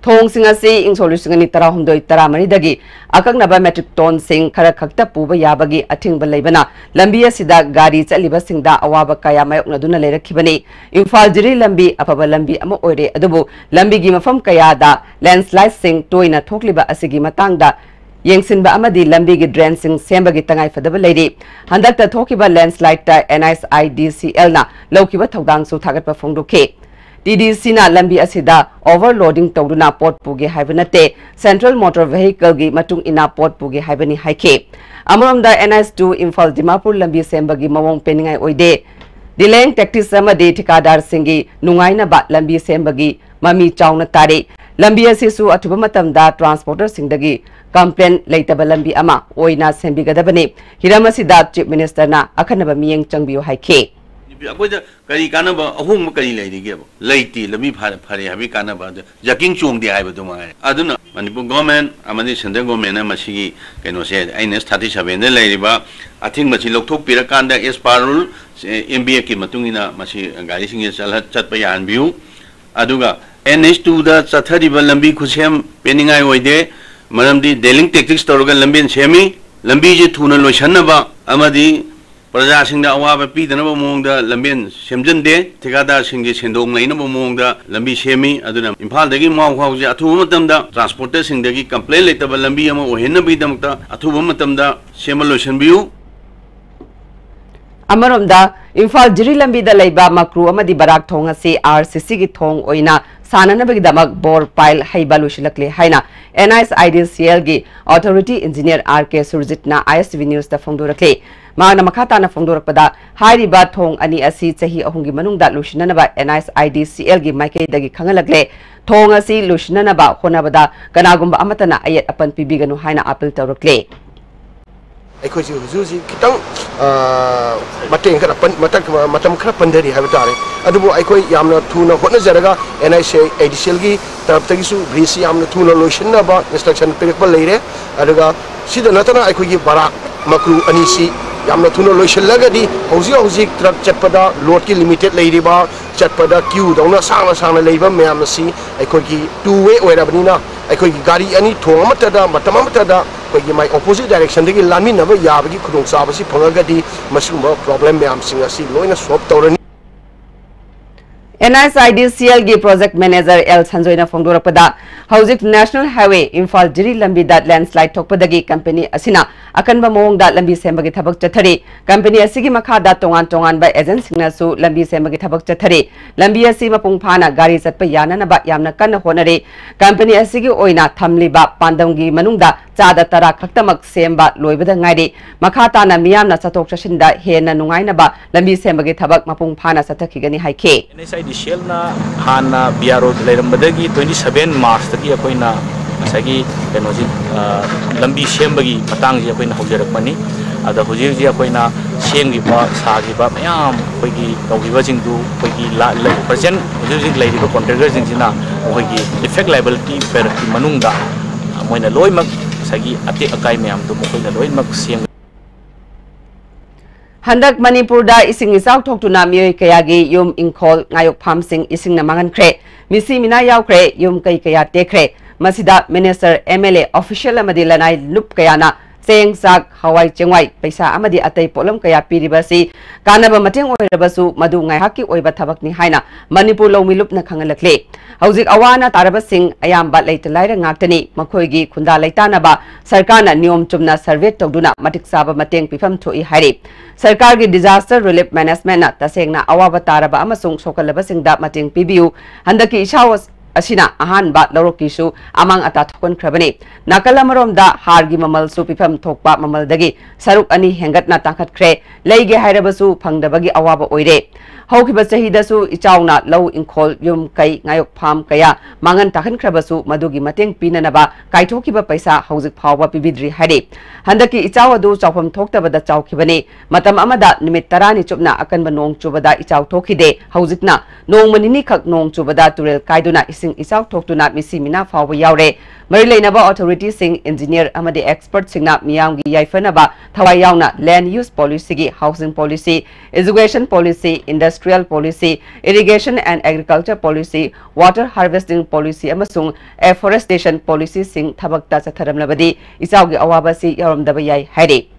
ꯊꯣꯡꯁꯤꯡ ꯑꯁꯤ ꯏꯪ ꯁꯣꯛ ꯂꯤꯁꯤꯡ ꯑꯅꯤ ꯇꯔꯥꯍꯨꯝꯗꯣꯏ ꯇꯔꯥꯃꯔꯤꯗꯒꯤ ꯑꯀꯛꯅꯕ metric ton ꯁꯤꯡ ꯈꯔ ꯈꯛꯇ ꯄꯨꯕ ꯌꯥꯕꯒꯤ ꯑꯊꯤꯡꯕ ꯂꯩꯕꯅ ꯂꯝꯕꯤ ꯑꯁꯤꯗ ꯒꯥꯔꯤ ꯆꯠꯂꯤꯕꯁꯤꯡꯗ ꯑꯋꯥꯕ ꯀꯌꯥ ꯃꯥꯌꯣꯛꯅꯗꯨꯅ ꯂꯩꯔꯛꯈꯤꯕꯅꯤ꯫ ꯏꯝꯐꯥꯜ ꯖꯤꯔꯤ ꯂꯝꯕꯤ ꯑꯐꯕ ꯂꯝꯕꯤ ꯑꯃ ꯑꯣꯏꯔꯦ, ꯑꯗꯨꯕꯨ ꯂꯝꯕꯤꯒꯤ ꯃꯐꯝ ꯀꯌꯥꯗ landslide ꯁꯤꯡ ꯇꯣꯏꯅ ꯊꯣꯛꯂꯤꯕ ꯑꯁꯤꯒꯤ ꯃꯇꯥꯡꯗ ꯌꯦꯡꯁꯤꯟꯕ ꯑꯃꯗꯤ ꯂꯝꯕꯤꯒꯤ drain ꯁꯤꯡ ꯁꯦꯝꯕꯒꯤ ꯇꯉꯥꯏꯐꯗꯕ ꯂꯩꯔꯤ꯫ ꯍꯟꯗꯛꯇ ꯊꯣꯛꯈꯤꯕ landslide ꯇ N H I D C L ꯅ ꯂꯧꯈꯤꯕ ꯊꯧꯗꯥꯡꯁꯨ ꯊꯥꯒꯠꯄ ꯐꯣꯡꯗꯣꯛꯈꯤ꯫ T D C ꯅ ꯂꯝꯕꯤ ꯑꯁꯤꯗ overloading ꯇꯧꯗꯨꯅ ꯄꯣꯠ ꯄꯨꯒꯦ ꯍꯥꯏꯕ ꯅꯠꯇꯦ, Central Motor Vehicle ꯒꯤ ꯃꯇꯨꯡ ꯏꯟꯅ ꯄꯣꯠ ꯄꯨꯒꯦ ꯍꯥꯏꯕꯅꯤ ꯍꯥꯏꯈꯤ꯫ ꯑꯃꯔꯣꯝꯗ N H two Imphal Dimapur ꯂꯝꯕꯤ ꯁꯦꯝꯕꯒꯤ ꯃꯑꯣꯡ ꯄꯦꯟꯅꯤꯡꯉꯥꯏ ꯑꯣꯏꯗꯦ꯫ Delaying tactics ꯑꯃꯗꯤ ꯊꯤꯀꯥꯗꯥꯔꯁꯤꯡꯒꯤ ꯅꯨꯡꯉꯥꯏꯅꯕ ꯂꯝꯕꯤ ꯁꯦꯝꯕꯒꯤ ꯃꯃꯤ ꯆꯥꯎꯅ ꯇꯥꯔꯤ꯫ ꯂꯝꯕꯤ ꯑꯁꯤꯁꯨ ꯑꯊꯨꯕ ꯃꯇꯝꯗ transporter ꯁꯤꯡꯗꯒꯤ complaint ꯂꯩꯇꯕ ꯂꯝꯕꯤ ꯑꯃ ꯑꯣꯏꯅ ꯁꯦꯝꯕꯤꯒꯗꯕꯅꯤ꯫ ꯍꯤꯔꯝ ꯑꯁꯤꯗ Chief Minister ꯅ ꯑꯈꯟꯅꯕ ꯃꯤꯠꯌꯦꯡ ꯆꯪꯕꯤꯌꯨ ꯍꯥꯏꯈꯤ꯫ ꯑꯩꯈꯣꯏꯗ ꯀꯔꯤ ꯀꯥꯟꯅꯕ ꯑꯍꯣꯡꯕ ꯀꯔꯤ ꯂꯩꯔꯤꯒꯦꯕ? ꯂꯩꯇꯦ꯫ ꯂꯝꯕꯤ ꯐꯔꯦ, ꯐꯔꯦ ꯍꯥꯏꯕꯒꯤ ꯀꯥꯟꯅꯕ ꯑꯗꯨ ꯖꯀꯤꯡ ꯆꯣꯡꯗꯦ ꯍꯥꯏꯕꯗꯨ ꯃꯉꯥꯏꯔꯦ꯫ ꯑꯗꯨꯅ ꯃꯅꯤꯄꯨꯔ government ꯑꯃꯗꯤ central government ꯅ ꯃꯁꯤꯒꯤ ꯀꯩꯅꯣꯁꯦ, N H thirty seven ꯗ ꯂꯩꯔꯤꯕ ꯑꯊꯤꯡꯕꯁꯤ ꯂꯧꯊꯣꯛꯄꯤꯔꯀꯥꯟꯗ as per rule, M B F ꯀꯤ ꯃꯇꯨꯡ ꯏꯟꯅ ꯃꯁꯤ ꯒꯥꯔꯤꯁꯤꯡꯁꯦ ꯆꯠꯍ-, ꯆꯠꯄ ꯌꯥꯍꯟꯕꯤꯌꯨ꯫ ꯑꯗꯨꯒ N H two ꯗ ꯆꯠꯊꯔꯤꯕ ꯂꯝꯕꯤ ꯈꯨꯠꯁꯦꯝ ꯄꯦꯟꯅꯤꯡꯉꯥꯏ ꯑꯣꯏꯗꯦ꯫ ꯃꯔꯝꯗꯤ delaying tactics ꯇꯧꯔꯒ ꯂꯝꯕꯦꯟ ꯁꯦꯝꯃꯤ꯫ ꯂꯝꯕꯤꯁꯦ ꯊꯨꯅ ꯂꯣꯏꯁꯟꯅꯕ ꯑꯃꯗꯤ ꯄ꯭ꯔꯖꯥꯁꯤꯡꯗ ꯑꯋꯥꯕ ꯄꯤꯗꯅꯕ ꯃꯑꯣꯡꯗ ꯂꯝꯕꯦꯟ ꯁꯦꯝꯖꯤꯟꯗꯦ꯫ ꯊꯤꯀꯥꯗꯥꯔꯁꯤꯡꯒꯤ ꯁꯦꯟꯗꯣꯡ ꯂꯩꯅꯕ ꯃꯑꯣꯡꯗ ꯂꯝꯕꯤ ꯁꯦꯝꯃꯤ꯫ ꯑꯗꯨꯅ ꯏꯝꯐꯥꯜꯗꯒꯤ ꯃꯥꯎ ꯐꯥꯎꯁꯦ ꯑꯊꯨꯕ ꯃꯇꯝꯗ ꯇ꯭ꯔꯥꯟꯁꯄꯣꯔꯇꯔꯁꯤꯡꯗꯒꯤ ꯀꯝꯄ꯭ꯂꯦꯟ ꯂꯩꯇꯕ ꯂꯝꯕꯤ ꯑꯃ ꯑꯣꯏꯍꯟꯅꯕꯒꯤꯗꯃꯛꯇ ꯑꯊꯨꯕ ꯃꯇꯝꯗ ꯁꯦꯝꯕ ꯂꯣꯏꯁꯤꯟꯕꯤꯌꯨ꯫ ꯑꯃꯔꯣꯝꯗ, ꯏꯝꯐꯥꯜ ꯖꯤꯔꯤ ꯂꯝꯕꯤꯗ ꯂꯩꯕ ꯃꯀ꯭ꯔꯨ ꯑꯃꯗꯤ ꯕꯔꯥꯛ ꯊꯣꯡ ꯑꯁꯤ ꯑꯥꯔ ꯁꯤ ꯁꯤꯒꯤ ꯊꯣꯡ ꯑꯣꯏꯅ ꯁꯥꯅꯅꯕꯒꯤꯗꯃꯛ ꯕꯣꯔ ꯄꯥꯏꯜ ꯍꯩꯕ ꯂꯣꯏꯁꯤꯜꯂꯛꯂꯦ ꯍꯥꯏꯅ and I S I D ꯁꯤ ꯑꯦꯜꯒꯤ ꯑꯣꯊꯣꯔꯤꯇꯤ ꯏꯟꯖꯤꯅꯤꯌꯔ ꯑꯥꯔ ꯀꯦ ꯁꯨꯔꯖꯤꯠꯅ ꯑꯥꯏ ꯑꯦꯁ ꯇꯤ ꯚꯤ ꯅ꯭ꯌꯨꯁꯇ ꯐꯣꯡꯗꯣꯔꯛꯂꯤ꯫ ꯃꯍꯥꯛꯅ ꯃꯈꯥ ꯇꯥꯅ ꯐꯣꯡꯗꯣꯔꯛꯄꯗ, ꯍꯥꯏꯔꯤꯕ ꯊꯣꯡ ꯑꯅꯤ ꯑꯁꯤ ꯆꯍꯤ ꯑꯍꯨꯝꯒꯤ ꯃꯅꯨꯡꯗ ꯂꯣꯏꯁꯤꯟꯅꯅꯕ and I S I D ꯁꯤ ꯑꯦꯜꯒꯤ ꯃꯥꯏꯀꯩꯗꯒꯤ ꯈꯪꯍꯜꯂꯛꯂꯦ꯫ ꯊꯣꯡ ꯑꯁꯤ ꯂꯣꯏꯁꯤꯟꯅꯅꯕ ꯍꯣꯠꯅꯕꯗ ꯀꯅꯥꯒꯨꯝꯕ ꯑꯃꯠꯇꯅ ꯑꯌꯦꯠ ꯑꯄꯟ ꯄꯤꯕꯤꯒꯅꯨ ꯍꯥꯏꯅ ꯑꯥꯄꯤꯜ ꯇꯧꯔꯛꯂꯦ꯫ ꯑꯩꯈꯣꯏꯁꯤ ꯍꯧꯖꯤꯛ ꯍꯧꯖꯤꯛ ꯈꯤꯇꯪ, ꯑ, ꯃꯇꯦꯡ ꯈꯔ ꯄꯟ-, ꯃꯇꯝ, ꯃꯇꯝ ꯈꯔ ꯄꯟꯊꯔꯤ ꯍꯥꯏꯕ ꯇꯥꯔꯦ꯫ ꯑꯗꯨꯕꯨ ꯑꯩꯈꯣꯏ ꯌꯥꯝꯅ ꯊꯨꯅ ꯍꯣꯠꯅꯖꯔꯒ and I S I D ꯁꯤ ꯑꯦꯜꯒꯤ ꯇꯔꯞꯇꯒꯤꯁꯨ ꯕ꯭ꯔꯤꯖꯁꯤ ꯌꯥꯝꯅ ꯊꯨꯅ ꯂꯣꯏꯁꯤꯟꯅꯕ ꯏꯟꯁꯇ꯭ꯔꯛꯁꯟ ꯄꯤꯔꯛꯄ ꯂꯩꯔꯦ꯫ ꯑꯗꯨꯒ ꯁꯤꯗ ꯅꯠꯇꯅ ꯑꯩꯈꯣꯏꯒꯤ ꯕꯔꯥꯛ ꯃꯀ꯭ꯔꯨ ꯑꯅꯤꯁꯤ ꯌꯥꯝꯅ ꯊꯨꯅ ꯂꯣꯏꯁꯤꯜꯂꯒꯗꯤ ꯍꯧꯖꯤꯛ ꯍꯧꯖꯤꯛ ꯇ꯭ꯔꯛ ꯆꯠꯄꯗ ꯂꯣꯗꯀꯤ ꯂꯤꯃꯤꯇꯦꯠ ꯂꯩꯔꯤꯕ, ꯆꯠꯄꯗ ꯀ꯭ꯌꯨꯗꯧꯅ ꯁꯥꯡꯅ ꯁꯥꯡꯅ ꯂꯩꯕ ꯃꯌꯥꯝ ꯑꯁꯤ ꯑꯩꯈꯣꯏꯒꯤ ꯇꯨ ꯋꯦ ꯑꯣꯏꯔꯕꯅꯤꯅ ꯑꯩꯈꯣꯏꯒꯤ ꯒꯥꯔꯤ ꯑꯅꯤ ꯊꯣꯡ ꯑꯃꯠꯇꯗ ꯃꯇꯝ ꯑꯃꯠꯇꯗ ꯑꯩꯈꯣꯏꯒꯤ ꯃꯥꯏ ꯑꯣꯄꯣꯖꯤꯠ ꯗꯥꯏꯔꯦꯛꯁꯟꯗꯒꯤ ꯂꯥꯟꯃꯤꯟꯅꯕ ꯌꯥꯕꯒꯤ ꯈꯨꯗꯣꯡꯆꯥꯕꯁꯤ ꯐꯪꯉꯒꯗꯤ ꯃꯁꯤꯒꯨꯝꯕ ꯄ꯭ꯔꯣꯕ꯭ꯂꯦꯝ ꯃꯌꯥꯝꯁꯤꯡ ꯑꯁꯤ ꯂꯣꯏꯅ ꯁꯣꯜꯕ ꯇꯧꯔꯅꯤ꯫ And I S I D ꯁꯤ ꯑꯦꯜꯒꯤ ꯄ꯭ꯔꯣꯖꯦꯛ ꯃꯦꯅꯦꯖꯔ ꯑꯦꯜ ꯁꯟꯖꯣꯏꯅ ꯐꯣꯡꯗꯣꯔꯛꯄꯗ, ꯍꯧꯖꯤꯛ ꯅꯦꯁꯅꯦꯜ ꯍꯥꯏꯋꯦ ꯏꯝꯐꯥꯜ ꯖꯤꯔꯤ ꯂꯝꯕꯤꯗ ꯂꯦꯟꯁꯂꯥꯏꯗ ꯊꯣꯛꯄꯗꯒꯤ ꯀꯝꯄꯦꯅꯤ ꯑꯁꯤꯅ ꯑꯀꯟꯕ ꯃꯑꯣꯡꯗ ꯂꯝꯕꯤ ꯁꯦꯝꯕꯒꯤ ꯊꯕꯛ ꯆꯠꯊꯔꯤ꯫ ꯀꯝꯄꯦꯅꯤ ꯑꯁꯤꯒꯤ ꯃꯈꯥꯗ ꯇꯣꯉꯥꯟ ꯇꯣꯉꯥꯟꯕ ꯑꯦꯖꯦꯟꯁꯤꯡꯅꯁꯨ ꯂꯝꯕꯤ ꯁꯦꯝꯕꯒꯤ ꯊꯕꯛ ꯆꯠꯊꯔꯤ꯫ ꯂꯝꯕꯤ ꯑꯁꯤ ꯃꯄꯨꯡ ꯐꯥꯅ ꯒꯥꯔꯤ ꯆꯠꯄ ꯌꯥꯅꯅꯕ ꯌꯥꯝꯅ ꯀꯟꯅ ꯍꯣꯠꯅꯔꯤ꯫ ꯀꯝꯄꯦꯅꯤ ꯑꯁꯤꯒꯤ ꯑꯣꯏꯅ ꯊꯝꯂꯤꯕ ꯄꯥꯟꯗꯝꯒꯤ ꯃꯅꯨꯡꯗ ꯆꯥꯗ ꯇꯔꯥ ꯈꯛꯇꯃꯛ ꯁꯦꯝꯕ ꯂꯣꯏꯕꯗ ꯉꯥꯏꯔꯤ꯫ ꯃꯈꯥ ꯇꯥꯅ ꯃꯤꯌꯥꯝꯅ ꯆꯠꯊꯣꯛ ꯆꯠꯁꯤꯟꯗ ꯍꯦꯟꯅ ꯅꯨꯡꯉꯥꯏꯅꯕ ꯂꯝꯕꯤ ꯁꯦꯝꯕꯒꯤ ꯊꯕꯛ ꯃꯄꯨꯡ ꯐꯥꯅ ꯆꯠꯊꯈꯤꯒꯅꯤ ꯍꯥꯏꯈꯤ꯫ ꯑꯦꯟ ꯑꯦꯁ ꯑꯥꯏ ꯗꯤ ꯁꯤ ꯑꯦꯜꯅ ꯍꯥꯟꯅ ꯕꯤ ꯑꯥꯔ ꯑꯣ ꯂꯩꯔꯝꯕꯗꯒꯤ twenty seven March-ꯇꯒꯤ ꯑꯩꯈꯣꯏꯅ ꯉꯁꯥꯏꯒꯤ ꯀꯩꯅꯣꯁꯤ, ꯑ, ꯂꯝꯕꯤ ꯁꯦꯝꯕꯒꯤ ꯃꯇꯥꯡꯁꯤ ꯑꯩꯈꯣꯏꯅ ꯍꯧꯖꯔꯛꯄꯅꯤ꯫ ꯑꯗ ꯍꯧꯖꯤꯛ ꯍꯧꯖꯤꯛ ꯑꯩꯈꯣꯏꯅ ꯁꯦꯝꯈꯤꯕ, ꯁꯥꯈꯤꯕ ꯃꯌꯥꯝ ꯑꯩꯈꯣꯏꯒꯤ ꯇꯧꯈꯤꯕꯁꯤꯡꯗꯨ ꯑꯩꯈꯣꯏꯒꯤ ꯂ-, ꯂꯩ-, present ꯍꯧꯖꯤꯛ ꯍꯧꯖꯤꯛ ꯂꯩꯔꯤꯕ ꯀꯣꯟꯇ꯭ꯔꯦꯛꯇꯔꯁꯤꯡꯁꯤꯅ ꯃꯈꯣꯏꯒꯤ defect liability period-ꯀꯤ ꯃꯅꯨꯡꯗ ꯃꯣꯏꯅ ꯂꯣꯏꯅꯃꯛ ꯉꯁꯥꯏꯒꯤ ꯑꯇꯦꯛ ꯑꯀꯥꯏ ꯃꯌꯥꯝꯗꯨ ꯃꯈꯣꯏꯅ ꯂꯣꯏꯅꯃꯛ ꯁꯦꯝ ꯍꯟꯗꯛ ꯃꯅꯤꯄꯨꯔꯗ ꯏꯁꯤꯡ ꯏꯆꯥꯎ ꯊꯣꯛꯇꯨꯅ ꯃꯤꯑꯣꯏ ꯀꯌꯥꯒꯤ ꯌꯨꯝ, ꯏꯪꯈꯣꯜ, ꯉꯥꯌꯣꯛ ꯐꯥꯝꯁꯤꯡ ꯏꯁꯤꯡꯅ ꯃꯥꯡꯍꯟꯈ꯭ꯔꯦ꯫ ꯃꯤꯁꯤ ꯃꯤꯅꯥ ꯌꯥꯎꯈ꯭ꯔꯦ, ꯌꯨꯝ ꯀꯩ ꯀꯌꯥ ꯇꯦꯛꯈ꯭ꯔꯦ꯫ ꯃꯁꯤꯗ minister, M L A, official ꯑꯃꯗꯤ ꯂꯅꯥꯏ ꯂꯨꯞ ꯀꯌꯥꯅ ꯆꯦꯡ, ꯆꯥꯛ, ꯍꯋꯥꯏ ꯆꯦꯡꯋꯥꯏ, ꯄꯩꯁꯥ ꯑꯃꯗꯤ ꯑꯇꯩ ꯄꯣꯠꯂꯝ ꯀꯌꯥ ꯄꯤꯔꯤꯕ ꯑꯁꯤ ꯀꯥꯟꯅꯕ ꯃꯇꯦꯡ ꯑꯣꯏꯔꯕꯁꯨ ꯃꯗꯨ ꯉꯥꯏꯍꯥꯛꯀꯤ ꯑꯣꯏꯕ ꯊꯕꯛꯅꯤ ꯍꯥꯏꯅ ꯃꯅꯤꯄꯨꯔ ꯂꯧꯃꯤ ꯂꯨꯞꯅ ꯈꯪꯍꯜꯂꯛꯂꯤ꯫ ꯍꯧꯖꯤꯛ ꯑꯋꯥ ꯑꯅꯥ ꯇꯥꯔꯕꯁꯤꯡ ꯑꯌꯥꯝꯕ ꯂꯩꯇ ꯂꯥꯏꯔ ꯉꯥꯛꯇꯅꯤ꯫ ꯃꯈꯣꯏꯒꯤ ꯈꯨꯟꯗꯥ ꯂꯩꯇꯥꯅꯕ ꯁꯔꯀꯥꯔꯅ ꯅꯤꯌꯣꯝ ꯆꯨꯝꯅ ꯁꯔꯚꯦ ꯇꯧꯗꯨꯅ ꯃꯇꯤꯛ ꯆꯥꯕ ꯃꯇꯦꯡ ꯄꯤꯐꯝ ꯊꯣꯛꯏ ꯍꯥꯏꯔꯤ꯫ ꯁꯔꯀꯥꯔꯒꯤ disaster relief management ꯅ ꯇꯁꯦꯡꯅ ꯑꯋꯥꯕ ꯇꯥꯔꯕ ꯑꯃꯁꯨꯡ ꯁꯣꯛꯍꯜꯂꯕꯁꯤꯡꯗ ꯃꯇꯦꯡ ꯄꯤꯕꯤꯌꯨ꯫ ꯍꯟꯗꯛꯀꯤ ꯏꯁꯥꯎ ꯑꯁꯤꯅ ꯑꯍꯥꯟꯕ ꯂꯧꯔꯣꯛꯀꯤꯁꯨ ꯑꯃꯥꯡ ꯑꯇꯥ ꯊꯣꯛꯍꯟꯈ꯭ꯔꯕꯅꯤ꯫ ꯅꯥꯀꯜ ꯑꯃꯔꯣꯝꯗ ꯍꯥꯔꯒꯤ ꯃꯃꯜꯁꯨ ꯄꯤꯐꯝ ꯊꯣꯛꯄ ꯃꯃꯜꯗꯒꯤ ꯁꯔꯨꯛ ꯑꯅꯤ ꯍꯦꯟꯒꯠꯅ ꯇꯥꯡꯈꯠꯈ꯭ꯔꯦ꯫ ꯂꯩꯒꯦ ꯍꯥꯏꯔꯕꯁꯨ ꯐꯪꯗꯕꯒꯤ ꯑꯋꯥꯕ ꯑꯣꯏꯔꯦ꯫ ꯍꯧꯈꯤꯕ ꯆꯍꯤꯗꯁꯨ ꯏꯆꯥꯎꯅ ꯂꯧ, ꯏꯪꯈꯣꯜ, ꯌꯨꯝ, ꯀꯩ, ꯉꯥꯌꯣꯛ ꯐꯥꯝ ꯀꯌꯥ ꯃꯥꯡꯍꯟ ꯇꯥꯛꯍꯟꯈ꯭ꯔꯕꯁꯨ ꯃꯗꯨꯒꯤ ꯃꯇꯦꯡ ꯄꯤꯅꯅꯕ ꯀꯥꯏꯊꯣꯛꯈꯤꯕ ꯄꯩꯁꯥ ꯍꯧꯖꯤꯛ ꯐꯥꯎꯕ ꯄꯤꯕꯤꯗ꯭ꯔꯤ ꯍꯥꯏꯔꯤ꯫ ꯍꯟꯗꯛꯀꯤ ꯏꯆꯥꯎ ꯑꯗꯨ ꯆꯥꯎꯐꯝ ꯊꯣꯛꯇꯕꯗ ꯆꯥꯎꯈꯤꯕꯅꯤ꯫ ꯃꯇꯝ ꯑꯃꯗ ꯅꯨꯃꯤꯠ ꯇꯔꯥꯅꯤ ꯆꯨꯞꯅ ꯑꯀꯟꯕ ꯅꯣꯡ ꯆꯨꯕꯗ ꯏꯆꯥꯎ ꯊꯣꯛꯈꯤꯗꯦ꯫ ꯍꯧꯖꯤꯛꯅ ꯅꯣꯡꯃ ꯅꯤꯅꯤꯈꯛ ꯅꯣꯡ ꯆꯨꯕꯗ ꯇꯨꯔꯦꯜ ꯀꯥꯏꯗꯨꯅ ꯏꯁꯤꯡ ꯏꯆꯥꯎ ꯊꯣꯛꯇꯨꯅ ꯃꯤꯁꯤ ꯃꯤꯅꯥ ꯐꯥꯎꯕ ꯌꯥꯎꯔꯦ꯫ ꯃꯔꯤ ꯂꯩꯅꯕ authority ꯁꯤꯡ, engineer ꯑꯃꯗꯤ expert ꯁꯤꯡꯅ ꯃꯤꯌꯥꯝꯒꯤ ꯌꯥꯏꯐꯅꯕ ꯊꯋꯥꯏ ꯌꯥꯎꯅ land use policy ꯒꯤ, housing policy, education policy, industrial policy, irrigation and agriculture policy, water harvesting policy ꯑꯃꯁꯨꯡ afforestation policy ꯁꯤꯡ ꯊꯕꯛꯇ ꯆꯠꯊꯔꯝꯂꯕꯗꯤ ꯏꯆꯥꯎꯒꯤ ꯑꯋꯥꯕ ꯑꯁꯤ ꯌꯥꯎꯔꯝꯗꯕ ꯌꯥꯏ ꯍꯥꯏꯔꯤ꯫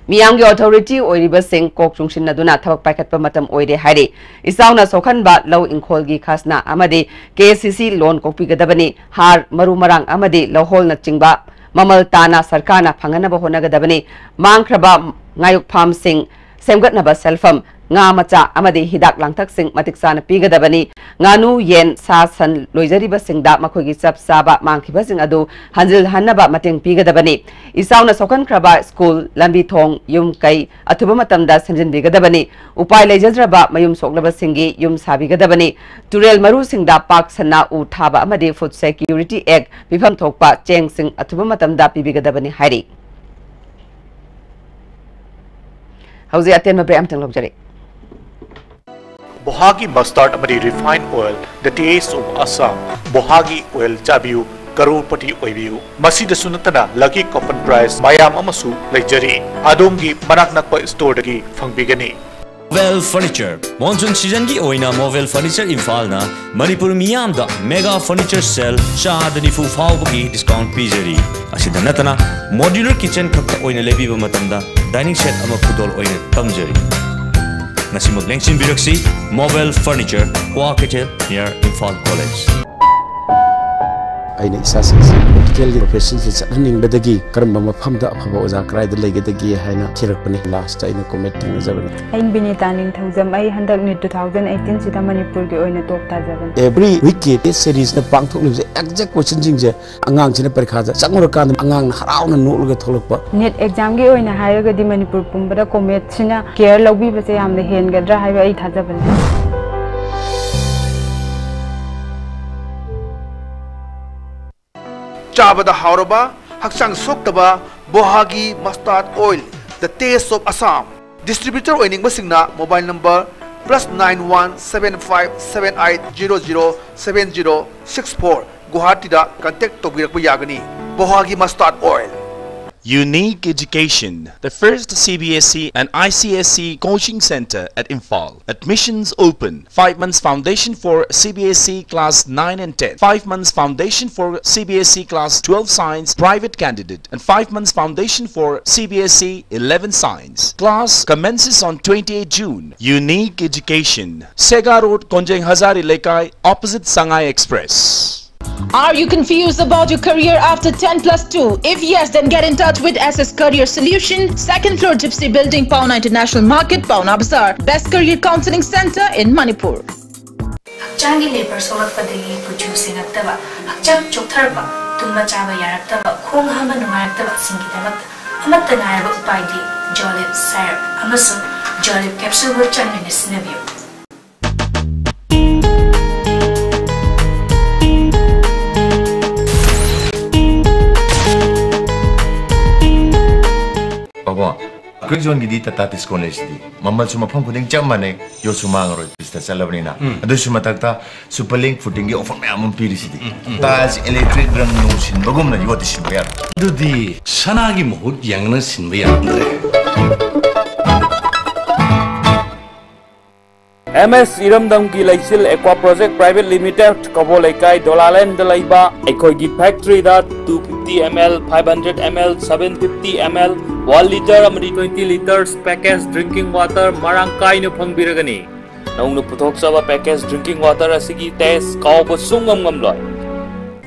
ꯃꯤꯌꯥꯝꯒꯤ authority ꯑꯣꯏꯔꯤꯕꯁꯤꯡ ꯀꯣꯛ ꯆꯨꯡꯁꯤꯟꯅꯗꯨꯅ ꯊꯕꯛ ꯄꯥꯏꯈꯠꯄ ꯃꯇꯝ ꯑꯣꯏꯔꯦ ꯍꯥꯏꯔꯤ꯫ ꯏꯆꯥꯎꯅ ꯁꯣꯛꯍꯟꯕ ꯂꯧ ꯏꯪꯈꯣꯜꯒꯤ ꯈꯖꯅꯥ ꯑꯃꯗꯤ K C C loan ꯀꯣꯛꯄꯤꯒꯗꯕꯅꯤ꯫ ꯍꯥꯔ, ꯃꯔꯨ ꯃꯔꯥꯡ ꯑꯃꯗꯤ ꯂꯧꯍꯣꯜꯅꯆꯤꯡꯕ ꯃꯃꯜ ꯇꯥꯅ ꯁꯔꯀꯥꯔꯅ ꯐꯪꯍꯟꯅꯕ ꯍꯣꯠꯅꯒꯗꯕꯅꯤ꯫ ꯃꯥꯡꯈ꯭ꯔꯕ ꯉꯥꯌꯣꯛ ꯐꯥꯝꯁꯤꯡ ꯁꯦꯝꯒꯠꯅꯕ ꯁꯦꯜꯐꯝ, ꯉꯥ ꯃꯆꯥ ꯑꯃꯗꯤ ꯍꯤꯗꯥꯛ ꯂꯥꯡꯊꯛꯁꯤꯡ ꯃꯇꯤꯛ ꯆꯥꯅ ꯄꯤꯒꯗꯕꯅꯤ꯫ ꯉꯥꯅꯨ, ꯌꯦꯟ, ꯁꯥ, ꯁꯟ ꯂꯣꯏꯖꯔꯤꯕꯁꯤꯡꯗ ꯃꯈꯣꯏꯒꯤ ꯆꯞ ꯆꯥꯕ ꯃꯥꯡꯈꯤꯕꯁꯤꯡ ꯑꯗꯨ ꯍꯟꯖꯤꯜꯍꯟꯅꯕ ꯃꯇꯦꯡ ꯄꯤꯒꯗꯕꯅꯤ꯫ ꯏꯆꯥꯎꯅ ꯁꯣꯛꯍꯟꯈ꯭ꯔꯕ ꯁ꯭ꯀꯨꯜ, ꯂꯝꯕꯤ ꯊꯣꯡ, ꯌꯨꯝ ꯀꯩ ꯑꯊꯨꯕ ꯃꯇꯝꯗ ꯁꯦꯝꯖꯤꯟꯕꯤꯒꯗꯕꯅꯤ꯫ ꯎꯄꯥꯏ ꯂꯩꯖꯗ꯭ꯔꯕ ꯃꯌꯨꯝ ꯁꯣꯛꯂꯕꯁꯤꯡꯒꯤ ꯌꯨꯝ ꯁꯥꯕꯤꯒꯗꯕꯅꯤ꯫ ꯇꯨꯔꯦꯜ ꯃꯔꯨꯁꯤꯡꯗ ꯄꯥꯛ ꯁꯟꯅ ꯎ ꯊꯥꯕ ꯑꯃꯗꯤ Food Security Act ꯄꯤꯐꯝ ꯊꯣꯛꯄ ꯆꯦꯡꯁꯤꯡ ꯑꯊꯨꯕ ꯃꯇꯝꯗ ꯄꯤꯕꯤꯒꯗꯕꯅꯤ ꯍꯥꯏꯔꯤ꯫ ꯍꯧꯖꯤꯛ ꯑꯇꯦꯟꯕ break ꯑꯃꯇꯪ ꯂꯧꯖꯔꯤ꯫ ꯕꯣꯍꯥꯒꯤ mustard ꯑꯃꯗꯤ refined oil, the taste of Assam꯫ ꯕꯣꯍꯥꯒꯤ oil ꯆꯥꯕꯤꯌꯨ, ꯀꯔꯣꯔꯄꯇꯤ ꯑꯣꯏꯕꯤꯌꯨ꯫ ꯃꯁꯤꯗꯁꯨ ꯅꯠꯇꯅ lucky coupon prize ꯃꯌꯥꯝ ꯑꯃꯁꯨ ꯂꯩꯖꯔꯤ꯫ ꯑꯗꯣꯝꯒꯤ ꯃꯅꯥꯛ ꯅꯛꯄ storeꯗꯒꯤ ꯐꯪꯕꯤꯒꯅꯤ꯫ Movel Furniture. Monsoon seasonꯒꯤ ꯑꯣꯏꯅ Movel Furniture ꯏꯝꯐꯥꯜꯅ ꯃꯅꯤꯄꯨꯔ ꯃꯤꯌꯥꯝꯗ mega furniture sale ꯆꯥꯗ ꯅꯤꯐꯨ ꯐꯥꯎꯕꯒꯤ discount ꯄꯤꯖꯔꯤ꯫ ꯑꯁꯤꯗ ꯅꯠꯇꯅ modular kitchen ꯈꯛꯇ ꯑꯣꯏꯅ ꯂꯩꯕꯤꯕ ꯃꯇꯝꯗ dining set ꯑꯃ ꯈꯨꯗꯣꯜ ꯑꯣꯏꯅ ꯇꯝꯖꯔꯤ꯫ ꯉꯁꯤꯃꯛ ꯂꯦꯡꯁꯤꯟꯕꯤꯔꯛꯁꯤ, Movel Furniture, Kwakeithel, near Imphal College꯫ ꯑꯩꯅ ꯏꯆꯥꯁꯤꯡꯁꯤ ꯃꯦꯗꯤꯀꯦꯜꯒꯤ ꯄ꯭ꯔꯣꯐꯦꯁꯟꯁꯤ ꯆꯠꯍꯟꯅꯤꯡꯕꯗꯒꯤ ꯀꯔꯝꯕ ꯃꯐꯝꯗ ꯑꯐꯕ ꯑꯣꯖꯥ ꯀꯗꯥꯏꯗ ꯂꯩꯒꯗꯒꯦ ꯍꯥꯏꯅ ꯊꯤꯔꯛꯄꯅꯤ꯫ ꯂꯥꯁꯇ ꯑꯩꯅ ꯀꯣꯃꯦꯠ ꯊꯦꯡꯅꯖꯕꯅꯤ꯫ ꯑꯩ ꯕꯤꯅꯤꯇꯥ ꯅꯤꯡꯊꯧꯖꯝ꯫ ꯑꯩ ꯍꯟꯗꯛ ꯅꯤꯠ two thousand eighteen ꯁꯤꯗ ꯃꯅꯤꯄꯨꯔꯒꯤ ꯑꯣꯏꯅ ꯇꯣꯞ ꯇꯥꯖꯕꯅꯤ꯫ Every week ꯀꯤ test series ꯅ ꯄꯥꯡꯊꯣꯛꯂꯤꯕꯁꯦ exact question ꯁꯤꯡꯁꯦ ꯑꯉꯥꯡꯁꯤꯅ ꯄꯔꯤꯈꯥꯗ ꯆꯪꯉꯨꯔꯀꯥꯟꯗ ꯑꯉꯥꯡꯅ ꯍꯔꯥꯎꯅ ꯅꯣꯛꯂꯒ ꯊꯣꯛꯂꯛꯄ꯫ ꯅꯤꯠ ꯑꯦꯛꯖꯥꯝꯒꯤ ꯑꯣꯏꯅ ꯍꯥꯏꯔꯒꯗꯤ ꯃꯅꯤꯄꯨꯔ ꯄꯨꯝꯕꯗ ꯀꯣꯃꯦꯠꯁꯤꯅ ꯀꯦꯌꯔ ꯂꯧꯕꯤꯕꯁꯦ ꯌꯥꯝꯅ ꯍꯦꯟꯒꯗ꯭ꯔꯥ ꯍꯥꯏꯕ ꯑꯩ ꯊꯥꯖꯕ ꯂꯩ꯫ ꯆꯥꯕꯗ ꯍꯥꯎꯔꯕ, ꯍꯛꯆꯥꯡ ꯁꯣꯛꯇꯕ ꯕꯣꯍꯥꯒꯤ mustard oil, the taste of Assam꯫ Distributor ꯑꯣꯏꯅꯤꯡꯕꯁꯤꯡꯅ mobile number plus nine one seven five seven eight zero zero seven zero six four, ꯒꯨꯋꯥꯍꯥꯇꯤꯗ contact ꯇꯧꯕꯤꯔꯛꯄ ꯌꯥꯒꯅꯤ꯫ ꯕꯣꯍꯥꯒꯤ mustard oil꯫ Unique Education, the first C B S E and I C S E coaching center at Imphal. Admissions open. Five months foundation for C B S E class nine and ten. Five months foundation for C B S E class twelve science private candidate. And five months foundation for C B S E eleven science. Class commences on twenty-eighth June. Unique Education. Sega Road, Konjeng Hazari Lekai, opposite Sangai Express. Are you confused about your career after ten plus two? If yes, then get in touch with S S Career Solution, second floor Gypsy Building, Paona International Market, Paona Bazaar. Best career counseling center in Manipur. ꯍꯛꯆꯥꯡꯒꯤ labour ꯁꯣꯛꯂꯛꯄꯗꯒꯤ ꯀꯨꯆꯨ ꯁꯦꯡꯉꯛꯇꯕ, ꯍꯛꯆꯥꯡ ꯆꯣꯛꯊꯔꯛꯄ, ꯇꯨꯝꯕ ꯆꯥꯕ ꯌꯥꯔꯛꯇꯕ, ꯈꯣꯡ ꯍꯥꯝꯕ ꯅꯨꯡꯉꯥꯏꯔꯛꯇꯕꯁꯤꯡꯒꯤꯗꯃꯛꯇ ꯑꯃꯠꯇ ꯉꯥꯏꯔꯕ ꯎꯄꯥꯏꯗꯤ Jolib syrup ꯑꯃꯁꯨꯡ Jolib capsule ꯕꯨ ꯆꯥꯡ ꯅꯥꯏꯅ ꯁꯤꯖꯤꯟꯅꯕꯤꯌꯨ꯫ ꯄꯥꯕꯨꯡ, ꯑꯩꯈꯣꯏ ꯖꯣꯟꯒꯤꯗꯤ ꯇꯥꯇꯥ ꯇꯤꯁꯀꯣꯟ ꯂꯩꯁꯤꯗꯤ꯫ ꯃꯃꯜꯁꯨ ꯃꯐꯝ ꯈꯨꯗꯤꯡ ꯆꯞ ꯃꯥꯟꯅꯩ, ꯌꯣꯠꯁꯨ ꯃꯥꯡꯉꯔꯣꯏ, ꯄꯤꯁꯇ ꯆꯠꯂꯕꯅꯤꯅ꯫ ꯎꯝ꯫ ꯑꯗꯨꯁꯨ ꯃꯊꯛꯇ ꯁꯨꯄꯔ ꯂꯤꯡ ꯐꯨꯇꯤꯡꯒꯤ ꯑꯣꯐꯔ ꯃꯌꯥꯝ ꯑꯃ ꯄꯤꯔꯤꯁꯤꯗꯤ꯫ ꯎꯝ, ꯎꯝ꯫ ꯇꯥꯏꯜꯁ ꯏꯂꯦꯛꯇ꯭ꯔꯤꯛ ꯔꯪ ꯅꯨꯡ ꯁꯤꯟꯕꯒꯨꯝꯅ ꯌꯣꯠꯇꯤ ꯁꯤꯟꯕ ꯌꯥꯔꯣꯏ꯫ ꯑꯗꯨꯗꯤ ꯁꯅꯥꯒꯤ ꯃꯍꯨꯠ ꯌꯥꯡꯅ ꯁꯤꯟꯕ ꯌꯥꯔꯝꯗ꯭ꯔꯦ꯫ ꯑꯦꯝ ꯑꯦꯁ ꯏꯔꯝꯗꯝꯒꯤ ꯂꯩꯆꯤꯜ ꯑꯦꯀ꯭ꯋꯥ ꯄ꯭ꯔꯣꯖꯦꯛ ꯄ꯭ꯔꯥꯏꯚꯦꯠ ꯂꯤꯃꯤꯇꯦꯗ, ꯀꯕꯣꯂꯩꯀꯥꯏ, ꯗꯣꯂꯥꯂꯦꯟꯗ ꯂꯩꯕ ꯑꯩꯈꯣꯏꯒꯤ ꯐꯦꯛꯇꯔꯤꯗ two fifty ml, five hundred ml, seven fifty ml, one litre ꯑꯃꯗꯤ twenty litres package drinking water ꯃꯔꯥꯡ ꯀꯥꯏꯅ ꯐꯪꯕꯤꯔꯒꯅꯤ꯫ ꯅꯧꯅ ꯄꯨꯊꯣꯛꯆꯕ package drinking water ꯑꯁꯤꯒꯤ taste ꯀꯥꯎꯕ ꯁꯨꯡꯉꯝ ꯉꯝꯂꯣꯏ꯫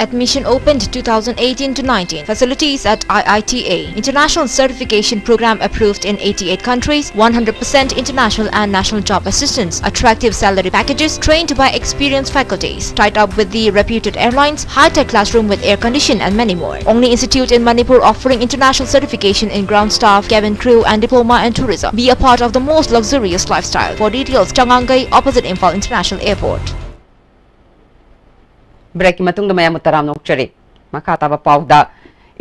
Admission opened two thousand eighteen to nineteen. Facilities at I I T A. International certification program approved in eighty-eight countries, one hundred percent international and national job assistance, attractive salary packages, trained by experienced faculties, tied up with the reputed airlines, high-tech classroom with air condition and many more. Only institute in Manipur offering international certification in ground staff, cabin crew and diploma and tourism. Be a part of the most luxurious lifestyle. For details, Changangai, opposite Imphal International Airport. Breakꯀꯤ ꯃꯇꯨꯡꯗ ꯃꯌꯥꯝꯕꯨ ꯇꯔꯥꯝꯅ ꯑꯣꯛꯆꯔꯤ꯫ ꯃꯈꯥ ꯇꯥꯕ ꯄꯥꯎꯗ,